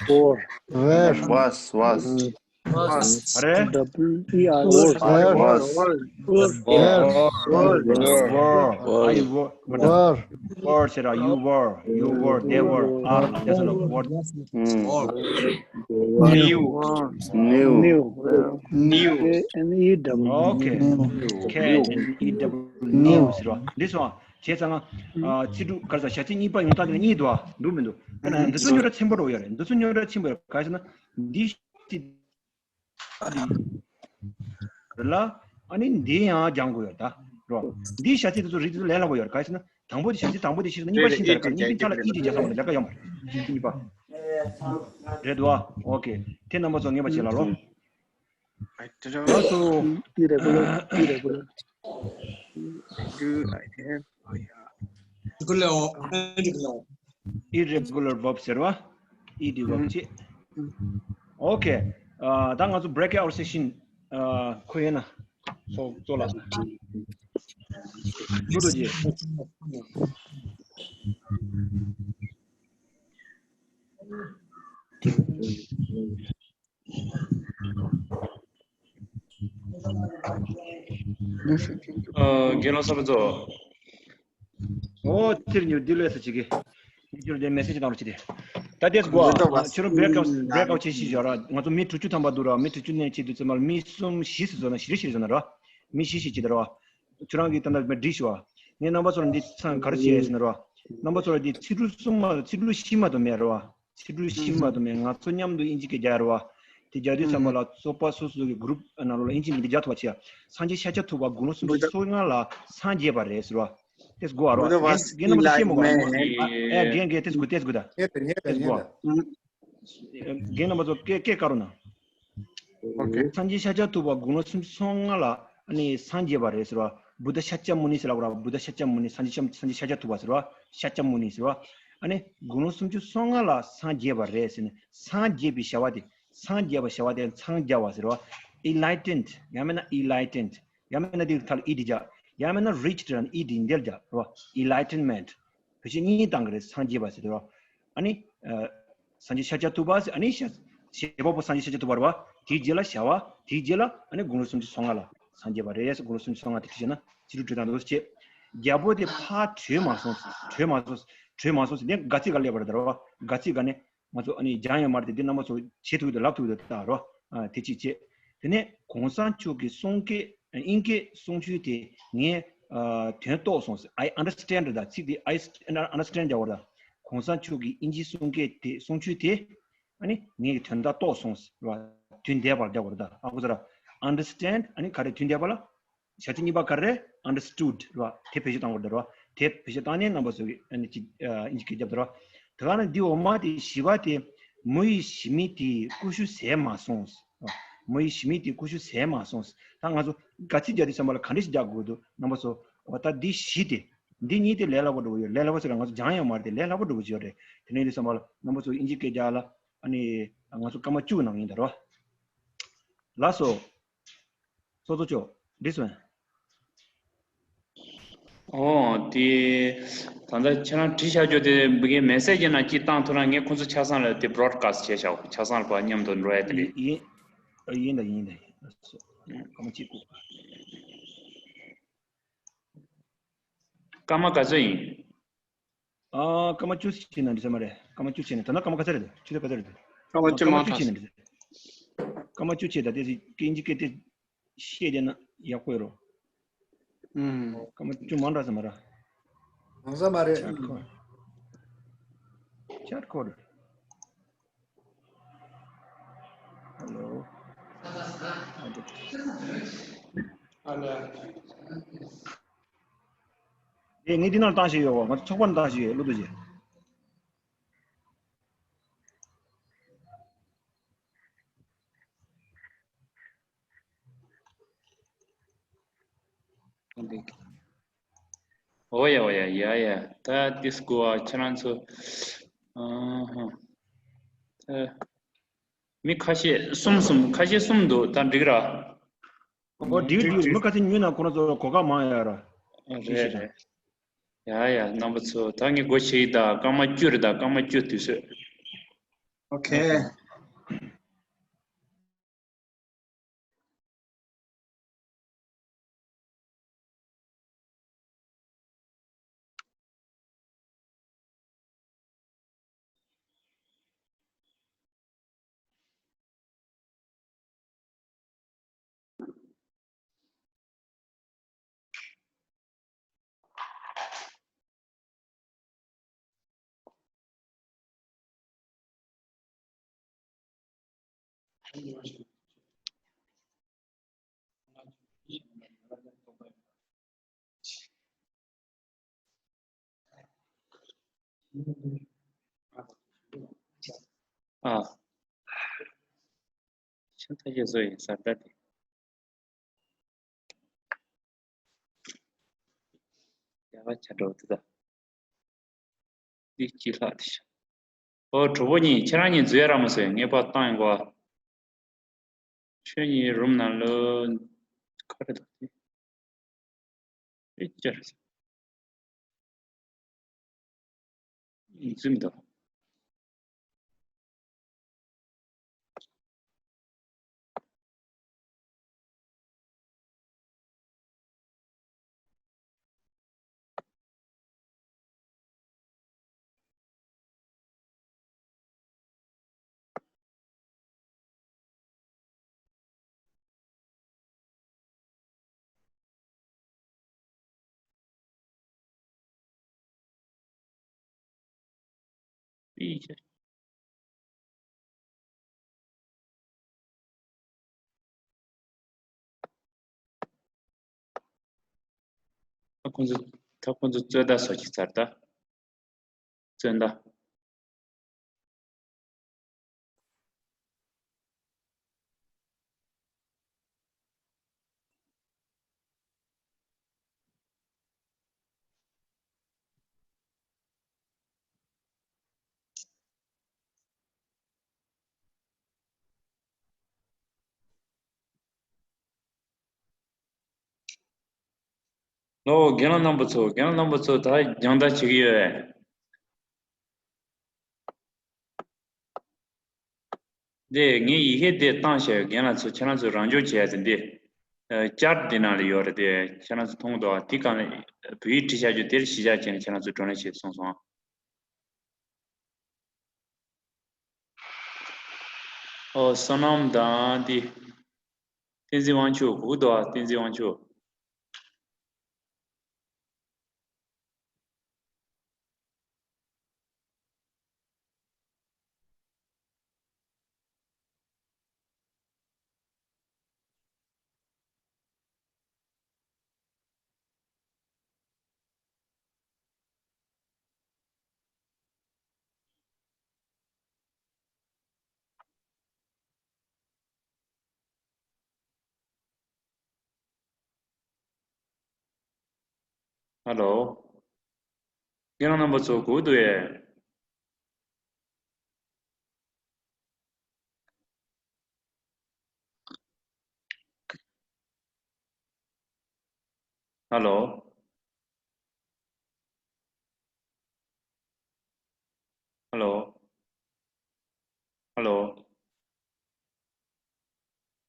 Were. Was. Was. Was. Double E R. Was. Was. Was. Were. Were. Were. Were. Were. Were. Were. Were. Were. Were. Were. Were. They were. Are. That's all. Were. Knew. Knew. Knew. Knew. K N E W. Okay. Knew. K N E W. Knew. Knew. This one. བྱས་ཙང་ང་། ཨ། ཚིག་གྲུབ་ག་རེ་ཟ། བྱ་ཚིག་གཉིས་པ་ཡོང་སྟངས་དེ་གཉིས་འདུག་ཨ། འདུག་མི་འདུག་ཨ་ནི་འདི་ཚོ་ཉོ་སྒྲ་ཆེན་པོ་རུ་ཡོད་རེད། འདི་ཚོ་ཉོ་སྒྲ་ཆེན་པོ་ཡོད། ག་རེ་ཟེར་ན། འདི་ཞིག་རེད་ལ། ཨ་ནི་འདི་ཡང་སྦྱང་དགོས་ཡོད་ད། རོ། འདི་བྱ་ཚིག་དེ་ཚོ་རིགས་དེ་ཚོ་ལས་སླ་པོ་ཡོད་རེད། ག་རེ་ཟེར་ན། དང་པོ་དེ་བྱ་ཚིག་དང་པོ་དེ་ཤེས་སོང་། གཉིས་པ་ཤེས་ཀྱི་རེད། ག་གཉིས་པའི་རྩ་ལ་ཨི་དེ་རྒྱག་ས་མ་རེད། ལས་ཀ་ཡོད་མ་རེད། གཉིས་པ་རེད་འདུག་ཨ། ཨོ་ཁེ། དེ་རྣམ་པ་ཚོ་ངེས་པ་བྱེད་ལ་རོ། I don't know. Irregular, irregular. Do I have? Oh, yeah. Irregular or irregular? Irregular verb ཟེར་བ། ed verb ཅིག་ཨོ་ཁེ། ཨ། ད་ང་ཚོ་breakout session ཨ། ཁོ་ཡོད་ན། ཚོགས་གཙོ་ལགས། ལུ་རྡོ་རྗེ། ཨ། རྒན་ལགས་གསར་པ་ཚོ། ཨོ། ཐིར་ཉུ་དི་ལོས་སུ་ཅིག་གི། ཉི་ཅུར་དེ་མེ་སེ་ཇི་བཏང་རོགས་བྱེད་དེ། ད་དེས་གོ་ཁྱོད་རང་breakout breakout བྱེད་ཤིག་བྱོས་ར། ང་ཚོ་མི་དྲུག་ཅུ་ཐམ་པ་འདུག་ར། མི་དྲུག་ཅུ་ནས་བྱེད་དུས་ཙམ་པ་ལ་མི་གསུམ་བཞི་ཟེར་བཟོ་ན། བཞི་རེ་བཞི་རེ་བཟོ་ན་ར། མི་བཞི་བཞི་བྱེད་དེ་ར། ཁྱོད་རང་གིས་ད་ལྟ་མི་འགྲིག་ཤོག་ཨ། ངས་རྣམ་པ་ཚོར་འདི་ཚང་ག་རེ་བྱས་ཟེར་ན་ར། རྣམ་པ་ཚོར་འདི་ཚིག་འབྲུ་གསུམ་མ་གཏོགས། ཚིག་འབྲུ་བཞི་མ་གཏོགས་མེད་ར། ཚིག་འབྲུ་བཞི་མ་གཏོགས་མེད། ང་ཚོ་མཉམ་དུ་ཨིན་ཇི་སྐད་རྒྱག་ར་བ། དེ་རྒྱག་དུས་ཙམ་པ་ལ་ཚོགས་པ་སོ་སོ་གི་group ནང་ལོགས་ལ་ཨིན་ཇི་མི་འདི་རྒྱག་ཐུབ་པ་བྱེད་ཡ། སངས་རྒྱས་ཤཱཀྱ་ཐུབ་པ་དགུང་ལོ་སུམ་ཅུ་སོ་ལྔ་ལ་སངས་རྒྱས་པ་རེད་ཟེར་བ། དེ་གོ་བ་རོ། རྒན་རྣམ་པ་ཚོ་ཤེས་མོ་ག་ར། ཨེ་རྒན་རྒན་དེ་གོ་དེ་གོ་ད། དེ་གོ་བ། རྒན་རྣམ་པ་ཚོ་སྐད་སྐད་བཀའ་རོགས་གནང་། ཨོ་ཁེ། སངས་རྒྱས་ཤཱཀྱ་ཐུབ་པ་དགུང་ལོ་སུམ་ཅུ་སོ་ལྔ་ལ་ཨ་ནི་སངས་རྒྱས་པ་རེད་ཟེར་བ། བུདྡྷ་ཤཱཀྱ་མུ་ནི་ཟེར་ལབ་ར། བུདྡྷ་ཤཱཀྱ་མུ་ནི། སངས་རྒྱས་སངས་རྒྱས་ཤཱཀྱ་ཐུབ་པ་ཟེར་བ། ཤཱཀྱ་མུ་ནི་ཟེར་བ། ཨ་ནི་དགུང་ལོ་སུམ་ཅུ་སོ་ལྔ་ལ་སངས་རྒྱས་པ་རེད་ཟེར་ནས། སངས་རྒྱས་པའི་བྱ་བ་དེ། སངས་རྒྱས་པ་བྱ་བ་དེ་སངས་རྒྱ་བ་ཟེར་བ། Enlightened ཡང་མིན་ན་enlightened། ཡང་མིན་ན་དེ་ཐལ་ཨི་དེ་རྒྱག་ཡང་མིན་ན་reached ར་ཨི་དེ་འདེལ་རྒྱག་ར། Enlightenment བེད་སྤྱོད་གཉིས་བཏང་གི་རེད། སངས་རྒྱས་པ་ཟེར་དུས་ར། ཨ་ནི། ཨ། སངས་རྒྱས་ཤཱཀྱ་ཐུབ་པ་ཟེར། ཨ་ནི་ཤ། བྱེད་པ་པོ་སངས་རྒྱས་ཤཱཀྱ་ཐུབ་པ་རེད་བ། དེའི་རྗེས་ལ་བྱ་བ། དེའི་རྗེས་ལ་ཨ་ནི་དགུང་ལོ་སུམ་ཅུ་སོ་ལྔ་ལ་སངས་རྒྱས་པ་རེད་ཟེར། དགུང་ལོ་སུམ་ཅུ་སོ་ལྔ་དེ་བྲིས་བྱས་ན་ཚིག་འབྲུ་བྲིས་སྟངས་འདུག་སེ་བྱས། རྒྱལ་པོ་དེ་ཕར་བྲོས་མ་སོང་། བྲོས་མ་སོང་། བྲོས་མ་སོང་ཟེར། དེ་དགག་ཚིག་ག་སླེབས་པ་རེད་ད་ར་བ། དགག་ཚིག་ག་ནས་ང་ཚོ་ཨ་ནི་སྦྱང་ཡོད་མ་རེད་དེ། འདི་རྣམ་པ་ཚོ་བྱེད་ཐུབ་ཀྱི་འདུག་ལབ་ཐུབ་ཀྱི་འདུག་ད་ར་བ། ཨ། དེ་གཅིག་བྱས། དེ་ནས་གོང་ས་མཆོག་གི་གསུང་སྐད། དབྱིན་སྐད་གསུང་ཆོས་དེ་ངས། ཨ། དོན་རྟོགས་སོང་ཟེར། I understand རེད་ད། ཚིག་དེ་I understand རྒྱག་དགོས་རེད་ད། གོང་ས་མཆོག་གི་དབྱིན་ཇིའི་གསུང་སྐད་དེ། གསུང་ཆོས་དེ་ཨ་ནི་ངས་ཀྱི་དོན་དག་རྟོགས་སོང་ཟེར་བ། དུས་འདས་པར་རྒྱག་དགོས་རེད་ད། ཨ་ཁུ་ཚ་ར། Understand ཨ་ནི་ག་རེ། དུས་འདས་པ་ལ་བྱ་ཚིག་གཉིས་པ་ག་རེ། Understood རེད་བ། དེ་བེད་སྤྱོད་བཏང་དགོས་རེད་བ། དེ་བེད་སྤྱོད་བཏང་ནས་རྣམ་པ་ཚོ་གི་ཨ་ནི་ཅིག་ཨ། དབྱིན་ཇི་སྐད་རྒྱབ་དགོས་རེད་བ། དེ་ག་ནས་འདི་འོག་མ་དེ་བཞི་པ་དེ། མུ་ཡི་ཞི་མི་དེས་ཀུ་ཤུ་ཟས་མ་སོང་། མུ་ཡི་ཞི་མི་དེས་ཀུ་ཤུ་ཟས་མ་སོང་། ད་ང་ཚོ་དགག་ཚིག་རྒྱག་དུས་ཙམ་པ་ལ་ག་འདྲ་ཞིག་རྒྱག་དགོས་འདུག་རྣམ་པ་ཚོ། འོ་ད་འདི་བཞི་དེ། འདི་གཉིས་དེ་ལས་སླ་པོ་འགྲོ་གི་ཡོད། ལས་སླ་པོ་ཟེར་ན་ང་ཚོ་སྦྱང་ཡོད་མ་རེད་དེ། ལས་སླ་པོ་འགྲོ་གི་ཡོད་རེད། དེ་ནས་དུས་ཙམ་པ་ལ་རྣམ་པ་ཚོ་དབྱིན་ཇི་སྐད་རྒྱག་ལ། ཨ་ནི་ང་ཚོ་སྐར་མ་བཅུ་གི་ནང་ཡིན་ད་རོ། ལགས་སོ། ཚོགས་གཙོ་མཆོག This one. ཨོ། དེ་ད་ལྟ་ཁྱེད་རང་བྲིས་བཞག་རྒྱུ་དེ་འབུ་གའི་མེ་སེ་ཇི་ནང་གཅིག་བཏང་ཐུབ་ན། ངས་ཁོང་ཚོ་ཆ་ཚང་ལ་དེ་broadcast བྱས་བཞག་ཆ་ཚང་ལ་ཕར་མཉམ་དུ་འགྲོ་ཡ་དེ་རེད། ཡིན། ཡིན་ད་ཡིན་ད་ཡིན། སྐར་མ་གཅིག་སྐུ། སྐར་མ་ག་ཚོད་ཡིན། ཨ། སྐར་མ་བཅུ་ཕྱིན་ན་འགྲིག་ས་མ་རེད། སྐར་མ་བཅུ་ཕྱིན་ན། ད་ནི་སྐར་མ་ག་ཚོད་རེད། ཆུ་ཚོད་ག་ཚོད་རེད། སྐར་མ་བཅུ་མ་ཐག་སྐར་མ་བཅུ་ཕྱིན་ན་འགྲིག་སྐར་མ་བཅུ་ཕྱིན། ད་དེ་ཚོ་དབྱིན་ཇི་སྐད་དེ་ཤེས་བསྡད་ན་ཡག་པོ་ཡོད་རོ། ཨུམ། སྐར་མ་བཅུ་མ་འགྲོ་ས་མ་རེད། འགྲོ་ས་མ་རེད། ཆད་ཁོ། ཆད་ཁོ། Hello. Hello. དེ་ངས་འདི་ནང་བཏང་ཞིག་ཡོད་བ། ང་ཚོ་ཚོགས་པ་ནང་བཏང་ཞིག་ཡོད། ཀླུ་རྡོ་རྗེ། འོ་ཡ་འོ་ཡ་ཡ་ཡ། ད་ཏིས་གོ་བ་ཁྱེད་རང་ཚོ། ཨ་ཧ། ད་མི་ཁ་ཤས་གསུམ་གསུམ་ཁ་ཤས་གསུམ་འདུག་ད་འགྲིག་ར། འོ་འགྲིག་འགྲིག་མི་ཁ་ཤས་ཉུལ་ན་ཁོ་རང་ཚོ་གོ་སྐབས་མང་ཡ་ར། རེད་རེད། ཡ་ཡ་རྣམ་པ་ཚོ་ད་ངས་སྒོ་ཕྱེ་ཡི་ད། སྐར་མ་བཅུ་རེད་ད། སྐར་མ་བཅུ་དུས་ཚོད། ཨོ་ཁེ། ཨ། ཤ་ཚ་ཞེས་བཟོ་ཡིན་ས་ད་དེ། ཡ་བ་ཆ་འགྲོ་དུ་ད། འདི་གཅིག་ལྷག་དེ་ཤ། ཨོ་གྲོགས་པོ་གཉིས་ཁྱེད་རང་གཉིས་འཛུལ་ཡ་ར་མ་སོང་ངས་པ་བཏང་ཡོང་གོ། ཁྱོད་གཉིས་རུམ་ནང་ལོ། ཁ་རེ་ད་དེ། ཨེ་ཅར། འཛུལ་མི་འདུག་ད་ཁོང་ཚོ་ད་ཁོང་ཚོ་རྩོད་ཟླ་བཟོ་ཅིག་ཚར་ད། རྩོད་ཟླ། ལོ། རྒན་ལགས་རྣམ་པ་ཚོ། རྒན་ལགས་རྣམ་པ་ཚོ་ད་སྦྱང་བརྡར་བྱེད་ཀྱི་ཡོད་པས། འདི་ངས་ཡི་གེ་འདི་བཏང་བྱས། རྒན་ལགས་ཚོ་ཁྱེད་རང་ཚོ་རང་སྦྱོང་བྱས་ཏེ་འདི། ཨ། བཅར་འདི་ནང་ལ་ཡོད་རེད་དེ། ཁྱེད་རང་ཚོ་མཐོང་གི་འདུག་ཨ། དེ་སྒང་ལ་བོད་ཡིག་བྲིས་བཞག་རྒྱུ་དེར་གཞི་བཞག་བྱས་ནས་ཁྱེད་རང་ཚོ་བགྲོ་གླེང་བྱེད་གསུངས་སོང་ཨ། ཨོ་བསོད་ནམས་དང་འདི། བསྟན་འཛིན་དབང་ཕྱུག་གུག་འདུག་ཨ། བསྟན་འཛིན་དབང་ཕྱུག་ཧ་ལོ། ཁྱེད་རང་རྣམ་པ་ཚོ་གུག་འདུག་ཨེ། ཧ་ལོ། ཧ་ལོ། ཧ་ལོ།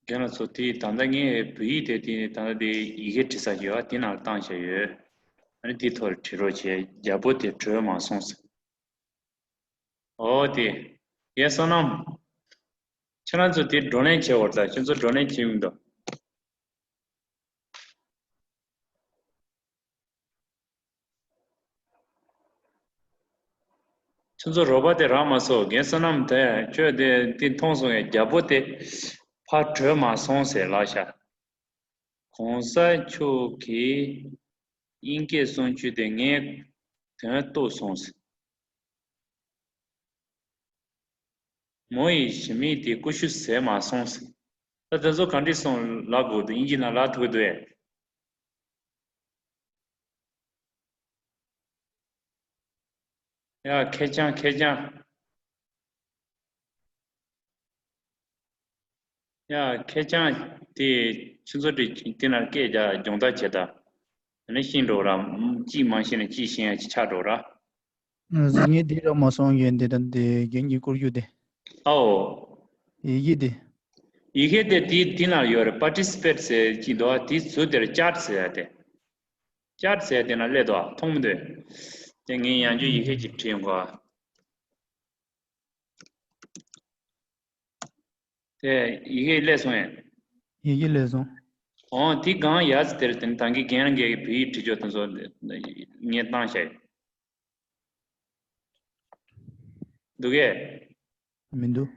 རྒན་ལགས་ཚོ། དེ་ད་ལྟ་ངས་བོད་ཡིག་དེ་དེ་ད་ལྟ་དེ་ཡི་གེ་བྲིས་ས་ཡོད། དེ་ནང་བཏང་བྱས་ཡོད། ཨ་ནི་དེ་ཐོག་ལ་བྲིས་རོགས་བྱས། རྒྱལ་པོ་དེ་བྲོས་མ་སོང་ཟེར། ཨོ་དེ། ཡ་བསོད་ནམས། ཁྱེད་རང་ཚོ་དེ་བགྲོ་གླེང་བྱེད་འོར་ད། ཁྱེད་ཚོ་བགྲོ་གླེང་བྱེད་ཡོང་དོ། ཁྱོད་ཚོ་རོགས་པ་དེ་རག་མ་སོང་། རྒན་བསོད་ནམས་དེ་ཁྱོད་དེ་དེ་མཐོང་སོང་ངས། རྒྱལ་པོ་དེ་ཕར་བྲོས་མ་སོང་ཟེར་ལབ་ཤག་གོང་ས་མཆོག་གིས་དབྱིན་སྐད་གསུང་ཆོས་དེ་ངས་དོན་རྟོགས་སོང་ཟེར། མོ་ཡིས་ཞི་མི་དེ་ཀུ་ཤུ་བཟས་མ་སོང་ཟེར། ད་དེ་ཚོ་ག་འདྲས་སོང་ལབ་དགོས་འདུག་དབྱིན་ཇི་ནང་ལབ་ཐུབ་ཀྱི་འདུག་ཨེ། ཡ་ཁེ་ཅང་ཁེ་ཅང་། ཡ་ཁེ་ཅང་དེ་ཁྱེད་ཚོ་དེ་དེ་ན་སྐད་རྒྱག་སྦྱོང་བརྡར་བྱེད་ད། ཨ་ནི་ཤེས་འགྲོ་ར། གཅིག་མ་ཤེས་ན་གཅིག་ཤེས་ཡ་ཅིག་ཆགས་འགྲོ་ར། ཨ་ཟིག་ངས་དེ་རག་མ་སོང་། ཡོན་ཏན་དང་དེ་རྒན་གྱིས་བསྐུར་རྒྱུ་དེ། ཨའོ། ཡི་གེ་དེ། ཡི་གེ་དེ་དེ་དེ་ན་ཡོད་རེད། participate ཟེར་གྱི་འདུག་དེ་ཚུར་དེར་chat ཟེར་ཡ་དེ། chat ཟེར་ཡ་དེ་ན་སླེབས་འདུག་མཐོང་མི་འདུག་དེ་ངས་ཡང་བསྐྱར་ཡི་གེ་ཅིག་བྲིས་ཡོང་ག་དེ་ཡི་གེ་སླེབས་སོང་ངས། ཡི་གེ་སླེབས་སོང་། ཨོ་དེ་གང་ཡ་ཟི་དེར་དེ་ད་གིན་རྒན་རང་གིས་བོད་ཡིག་བྲིས་ཆོག་དེ་ཚོ་ངས་བཏང་བཞག་ཡོད། འདུག་གས། མི་འདུག་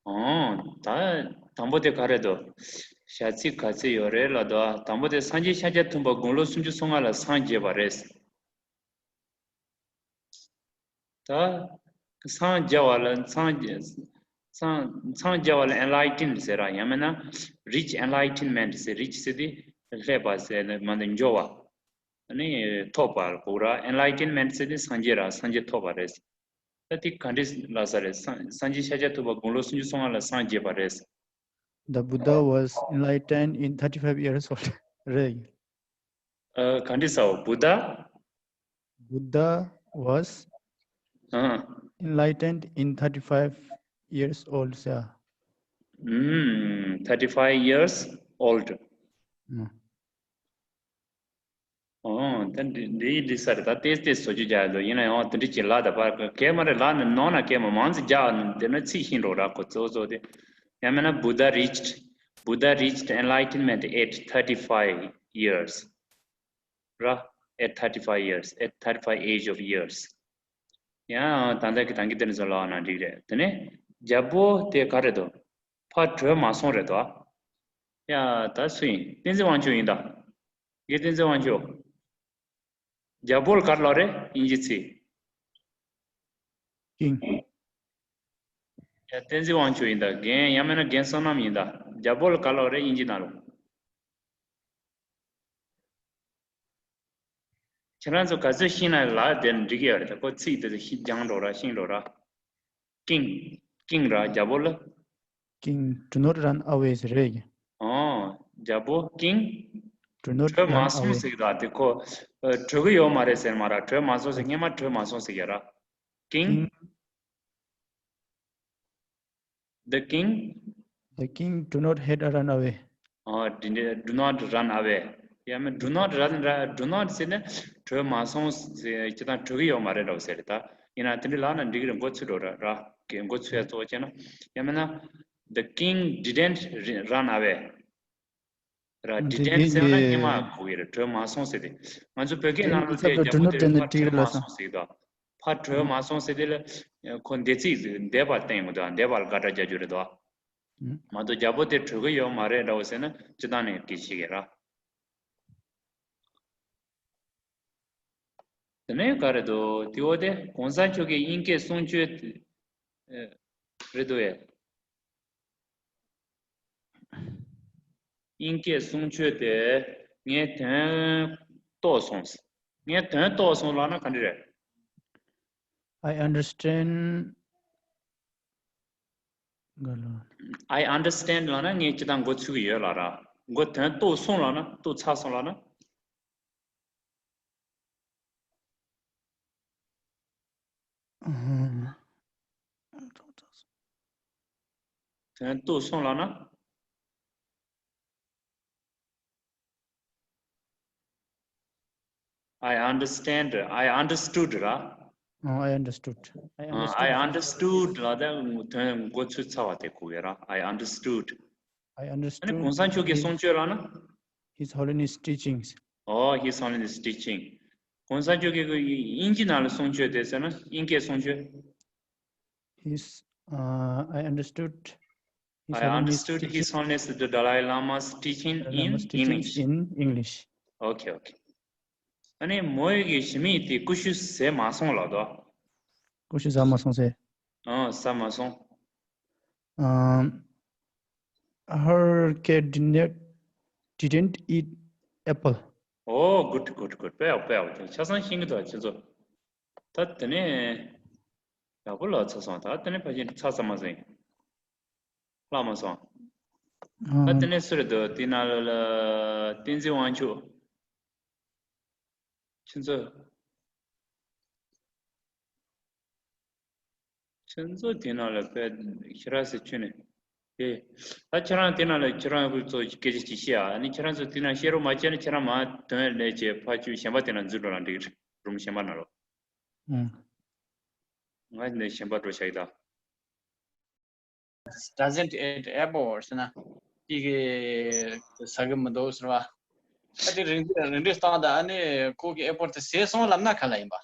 ཨོ་ད་དང་པོ་དེ་ག་རེ་འདུག་བྱ་ཚིག་ག་ཚོད་ཡོད་རེད་ལབ་འདུག་དང་པོ་དེ་སངས་རྒྱས་ཤཱཀྱ་ཐུབ་པ་དགུང་ལོ་སུམ་ཅུ་སོ་ལྔ་ལ་སངས་རྒྱས་པ་རེད། ད་སངས་རྒྱས་པ་ལ་སངས་རྒྱས་སངས་སངས་རྒྱས་པ་ལ་enlightened ཟེར་ར། ཡང་མིན་ན་reach enlightenment ཟེར། reach ཟེར་དེ་སླེབས་པ་ཟེར་ནས་མ་ནི་འབྱོར་བ། ཨ་ནི་ཐོབ་པ་གོ་ར། enlightenment ཟེར་དེ་སངས་རྒྱས་ར། སངས་རྒྱས་ཐོབ་པ་རེད། ད་དེ་ག་འདྲས་ལབ་ས་རེད། སངས་སངས་རྒྱས་ཤཱཀྱ་ཐུབ་པ་དགུང་ལོ་སུམ་ཅུ་སོ་ལྔ་ལ་སངས་རྒྱས་པ་རེད། The Buddha was enlightened in thirty-five years old. རེད། ཨ་ག་འདྲས་ཟེར་བ། Buddha Buddha was ཨ་enlightened in thirty-five years old ཟེར། ཨུམ། thirty-five years old. ཨུམ། ཨོ་ད་འདི་འདི་འདི་ས་རེད། ད་ཏེས་ཏེས་བཟོ་རྒྱུ་རྒྱག་འདུག་ཡིན་ན་ཡང་དེ་འདྲ་ཅིག་ལ་ད་པར་གས་མ་རེད། ལ་ནི་ནོ་ན་གས་མ་མང་ཙི་རྒྱག་འདི་ན་ཚིག་ཤིང་འགྲོ་ར། ཁོ་གཙོ་གཙོ་དེ་ཡང་མིན་ན་Buddha reached Buddha reached enlightenment at thirty-five years ར། at thirty-five years, at thirty-five age of years. ཡང་ད་ལྟ་གི་ད་གིན་དེ་འདྲ་ཟེར་ལབ་ན་འགྲིག་རེད། དེ་ནས་རྒྱལ་པོ་དེ་ག་རེད་འདུག་ཕར་བྲོས་མ་སོང་རེད་དོ། ཡ་ད་སུ་ཡིན། བསྟན་འཛིན་དབང་ཕྱུག་ཡིན་ད། དགེ་བསྟན་འཛིན་དབང་ཕྱུག་རྒྱལ་པོ་ལ་ག་རེ་ལབ་རེད་དབྱིན་ཇི་ཚིག་ཀིང་། ཡ་བསྟན་འཛིན་དབང་ཕྱུག་ཡིན་ད། རྒན་ཡང་མིན་ན་རྒན་བསོད་ནམས་ཡིན་ད། རྒྱལ་པོ་ལ་ག་རེ་ལབ་རེད་དབྱིན་ཇི་ནང་ལ། ཁྱེད་རང་ཚོ་ག་ཚོད་ཤེས་ན་ལབ་དེ་འགྲིག་གི་ཡོད་རེད། ད་ཁོ་ཚིག་དེ་ཚོ་ཤེས་སྦྱངས་འགྲོ་ར། ཤེས་འགྲོ་ར། ཀིང་། ཀིང་ར་རྒྱལ་པོ་ལ། King, do not run away ཟེར་རེད། ཨོ། རྒྱལ་པོ་ཀིང་། Do not བྲོས་མ་run སོང་away. ཟེར་གི་འདུག་དེ་ཁོ་ཨ་བྲོས་གི་ཡོད་མ་རེད་ཟེར་མ་ར། བྲོས་མ་སོང་ཟེར། སྔན་མ་བྲོས་མ་སོང་ཟེར་གི་ར། King, King, the king, the king do not had a run away. ཨོ། do do not run away. ཡང་མིན་do not run ར། do not ཟེར་ན་བྲོས་མ་སོང་ཟེར། ཅི་ད་བྲོས་གི་ཡོད་མ་རེད་འདྲ་བོ་ཟེར་རེད་ད། ཡིན་ན་དེ་འདྲ་ལབ་ན་འགྲིག་གི་རེད། མགོ་ཚོས་འགྲོ་ར་ར། གི་མགོ་ཚོས་ཡ་གཙོ་བོ་བྱས་ན། ཡང་མིན་ན་the king didn't run away ར། འདི་didn't ཟེར་ན་སྔན་མ་གོ་གི་རེད། བྲོས་མ་སོང་ཟེར་ཏེ། ང་ཚོ་བོད་སྐད་ནང་ལ་དེ་རྒྱལ་པོ་དེ་ཕར་བྲོས་མ་སོང་ཟེར་གི་འདུག་ཕར་བྲོས་མ་སོང་ཟེར་དེ་ལ་ཁོ་འདས་ཚིག་འདས་པ་བསྟན་ཡོང་གི་འདུག་འདས་པ་ལ་དགག་སྒྲ་རྒྱག་རྒྱུ་རེད་འདུག་མ་གཏོགས་རྒྱལ་པོ་དེ་བྲོས་གི་ཡོད་མ་རེད་འདྲ་བོ་ཟེར་ན་སྤྱིར་བཏང་ནས་སྐད་ཆ་བཤད་གི་ར། དེ་ནས་ག་རེ་འདུག་དེ་འོ་དེ་གོང་ས་མཆོག་གི་དབྱིན་སྐད་གསུང་ཆོས་དེ་རེད་འདུག་ཨེ། དབྱིན་སྐད་གསུང་ཆོས་དེ་ངས་དོན་རྟོགས་སོང་། ངས་དོན་རྟོགས་སོང་ལབ་ན་ག་འདྲ་རེད། I understand. I understand ལབ་ན་ངས་ཅི་ལྟར་མགོ་ཚོས་ཀྱི་ཡོད་ལབ་ར། མགོ་དོན་རྟོགས་སོང་ལབ་ན། རྟོགས་ཚར་སོང་ལབ་ན། དོན་རྟོགས་སོང་ལབ་ན། I understand, I understood ར། ཨ། I understood. I ཨ། I understood. Understood ལབ་ད་དོན་མགོ་ཚོས་ཚར་བ་དེ་གོ་གི་ར། I understood. I ཨ་ནི་གོང་ས་མཆོག་གི་གསུང་ཆོས་ལབ་ན། His Holiness teachings. Oh, His Holiness teaching. གོང་ས་མཆོག་གི་དབྱིན་ཇི་ནང་ལ་གསུང་ཆོས་དེ་ཟེར་ན་དབྱིན་སྐད་གསུང་ཆོས། His, uh, I understood. His I Holiness understood teaching. His Holiness the Dalai Lama's teaching Dalai in Lama's teachings English. In English. Okay, okay. ཨ་ནི་མོ་ཡི་གི་ཞི་མི་དེ་ཀུ་ཤུ་ཟས་མ་སོང་ལབ་དོ། ཀུ་ཤུ་ཟ་མ་སོང་ཟེར། ཨ། ཟ་མ་སོང་། Um, her cat did not, didn't eat apple. Oh, good, good, good. དཔེ་ཡག་དཔེ་ཡག་ཆ་ཚང་ཤེས་ཀྱི་འདུག་ཁྱེད་ཚོ། ད་དེ་ནས་ཡག་པོ་ལབ་ཚར་སོང་། ད་དེ་ནས་ཕལ་ཆེར་ཚར་ཚར་མ་སོང་། ལྷག་མ་སོང་། ད་དེ་ནས་སུ་རེད་འདུག་དེ་ནང་ལ་ལ་བསྟན་འཛིན་དབང་ཕྱུག་ཁྱེད་ཚོ། ཁྱེད་ཚོ་དེ་ནང་ལ་དཔེ་ཁྱེད་རང་ཟེར་ཁྱོད་ནས། དེ། ད་ཁྱེད་རང་དེ་ནང་ལ་ཁྱེད་རང་ཚོ་སྐད་ཆ་ཅིག་བཤད་ཨ། ཨ་ནི་ཁྱེད་རང་ཚོ་དེ་ནང་བཤད་རོགས་མ་བྱས་ན་ཁྱེད་རང་མ་དོན་ལས་བྱེད་ཕ་ཆུ་གཞན་པ་དེ་ནང་འཛུལ་འགྲོ་ན་འགྲིག་རུམ་གཞན་པ་ནང་ལོག་ཨང་། ང་ནས་གཞན་པ་འགྲོ་བྱ་ཡི་ད། Doesn't it appear ཟེར་ན། དེ་གི་ཟ་གི་མི་འདུག་ཟེར་བ། ཨ་དེ་རིང་རིང་འགྲེལ་བཏང་ད་ཨ་ནི་ཁོ་གི་appear དེ་ཟས་སོང་ལབ་ན་ག་ལ་ཡིན་པ།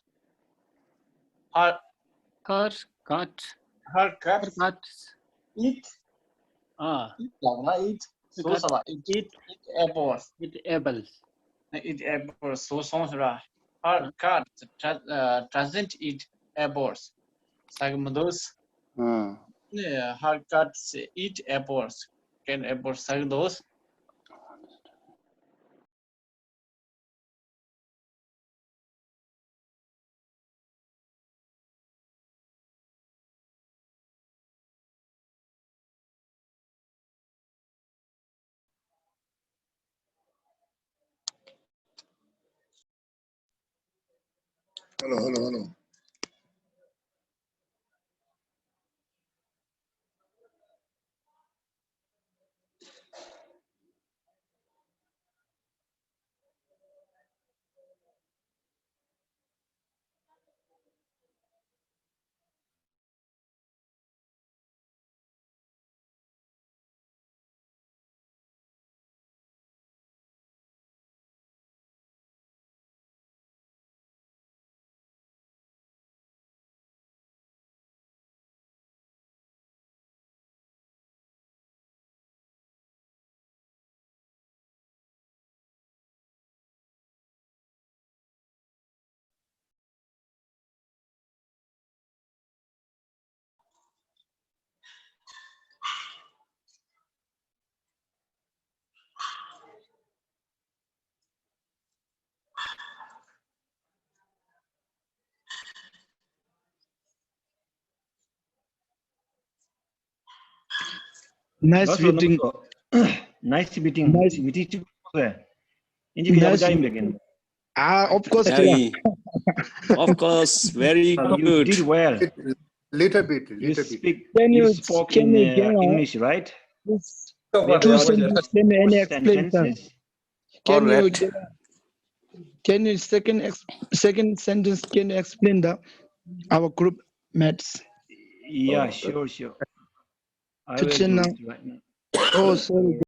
Her Her cut her cut cut it ཨ it ལབ་ན་it ཟོས་ས་ལ་it it appears it appears it appears ཟོས་སོང་ཟེར་བ། Her cut does- uh, doesn't it appears ཟ་གི་མི་འདུག་ཨ། ནི་her cut it appears ཀན་appears ཟ་གི་འདུག Hello, hello, hello. Nice meeting. Nice meeting. Nice meeting. Inji nice. Ah, of course. Of course, very good. You did well. Little bit, little bit. Can you, can you, uh, English, right? Two sentences, can you explain that? Can you, can you second ex-, second sentence, can you explain the, our group mates? Yeah, sure, sure. I will do it right now. Oh, sorry.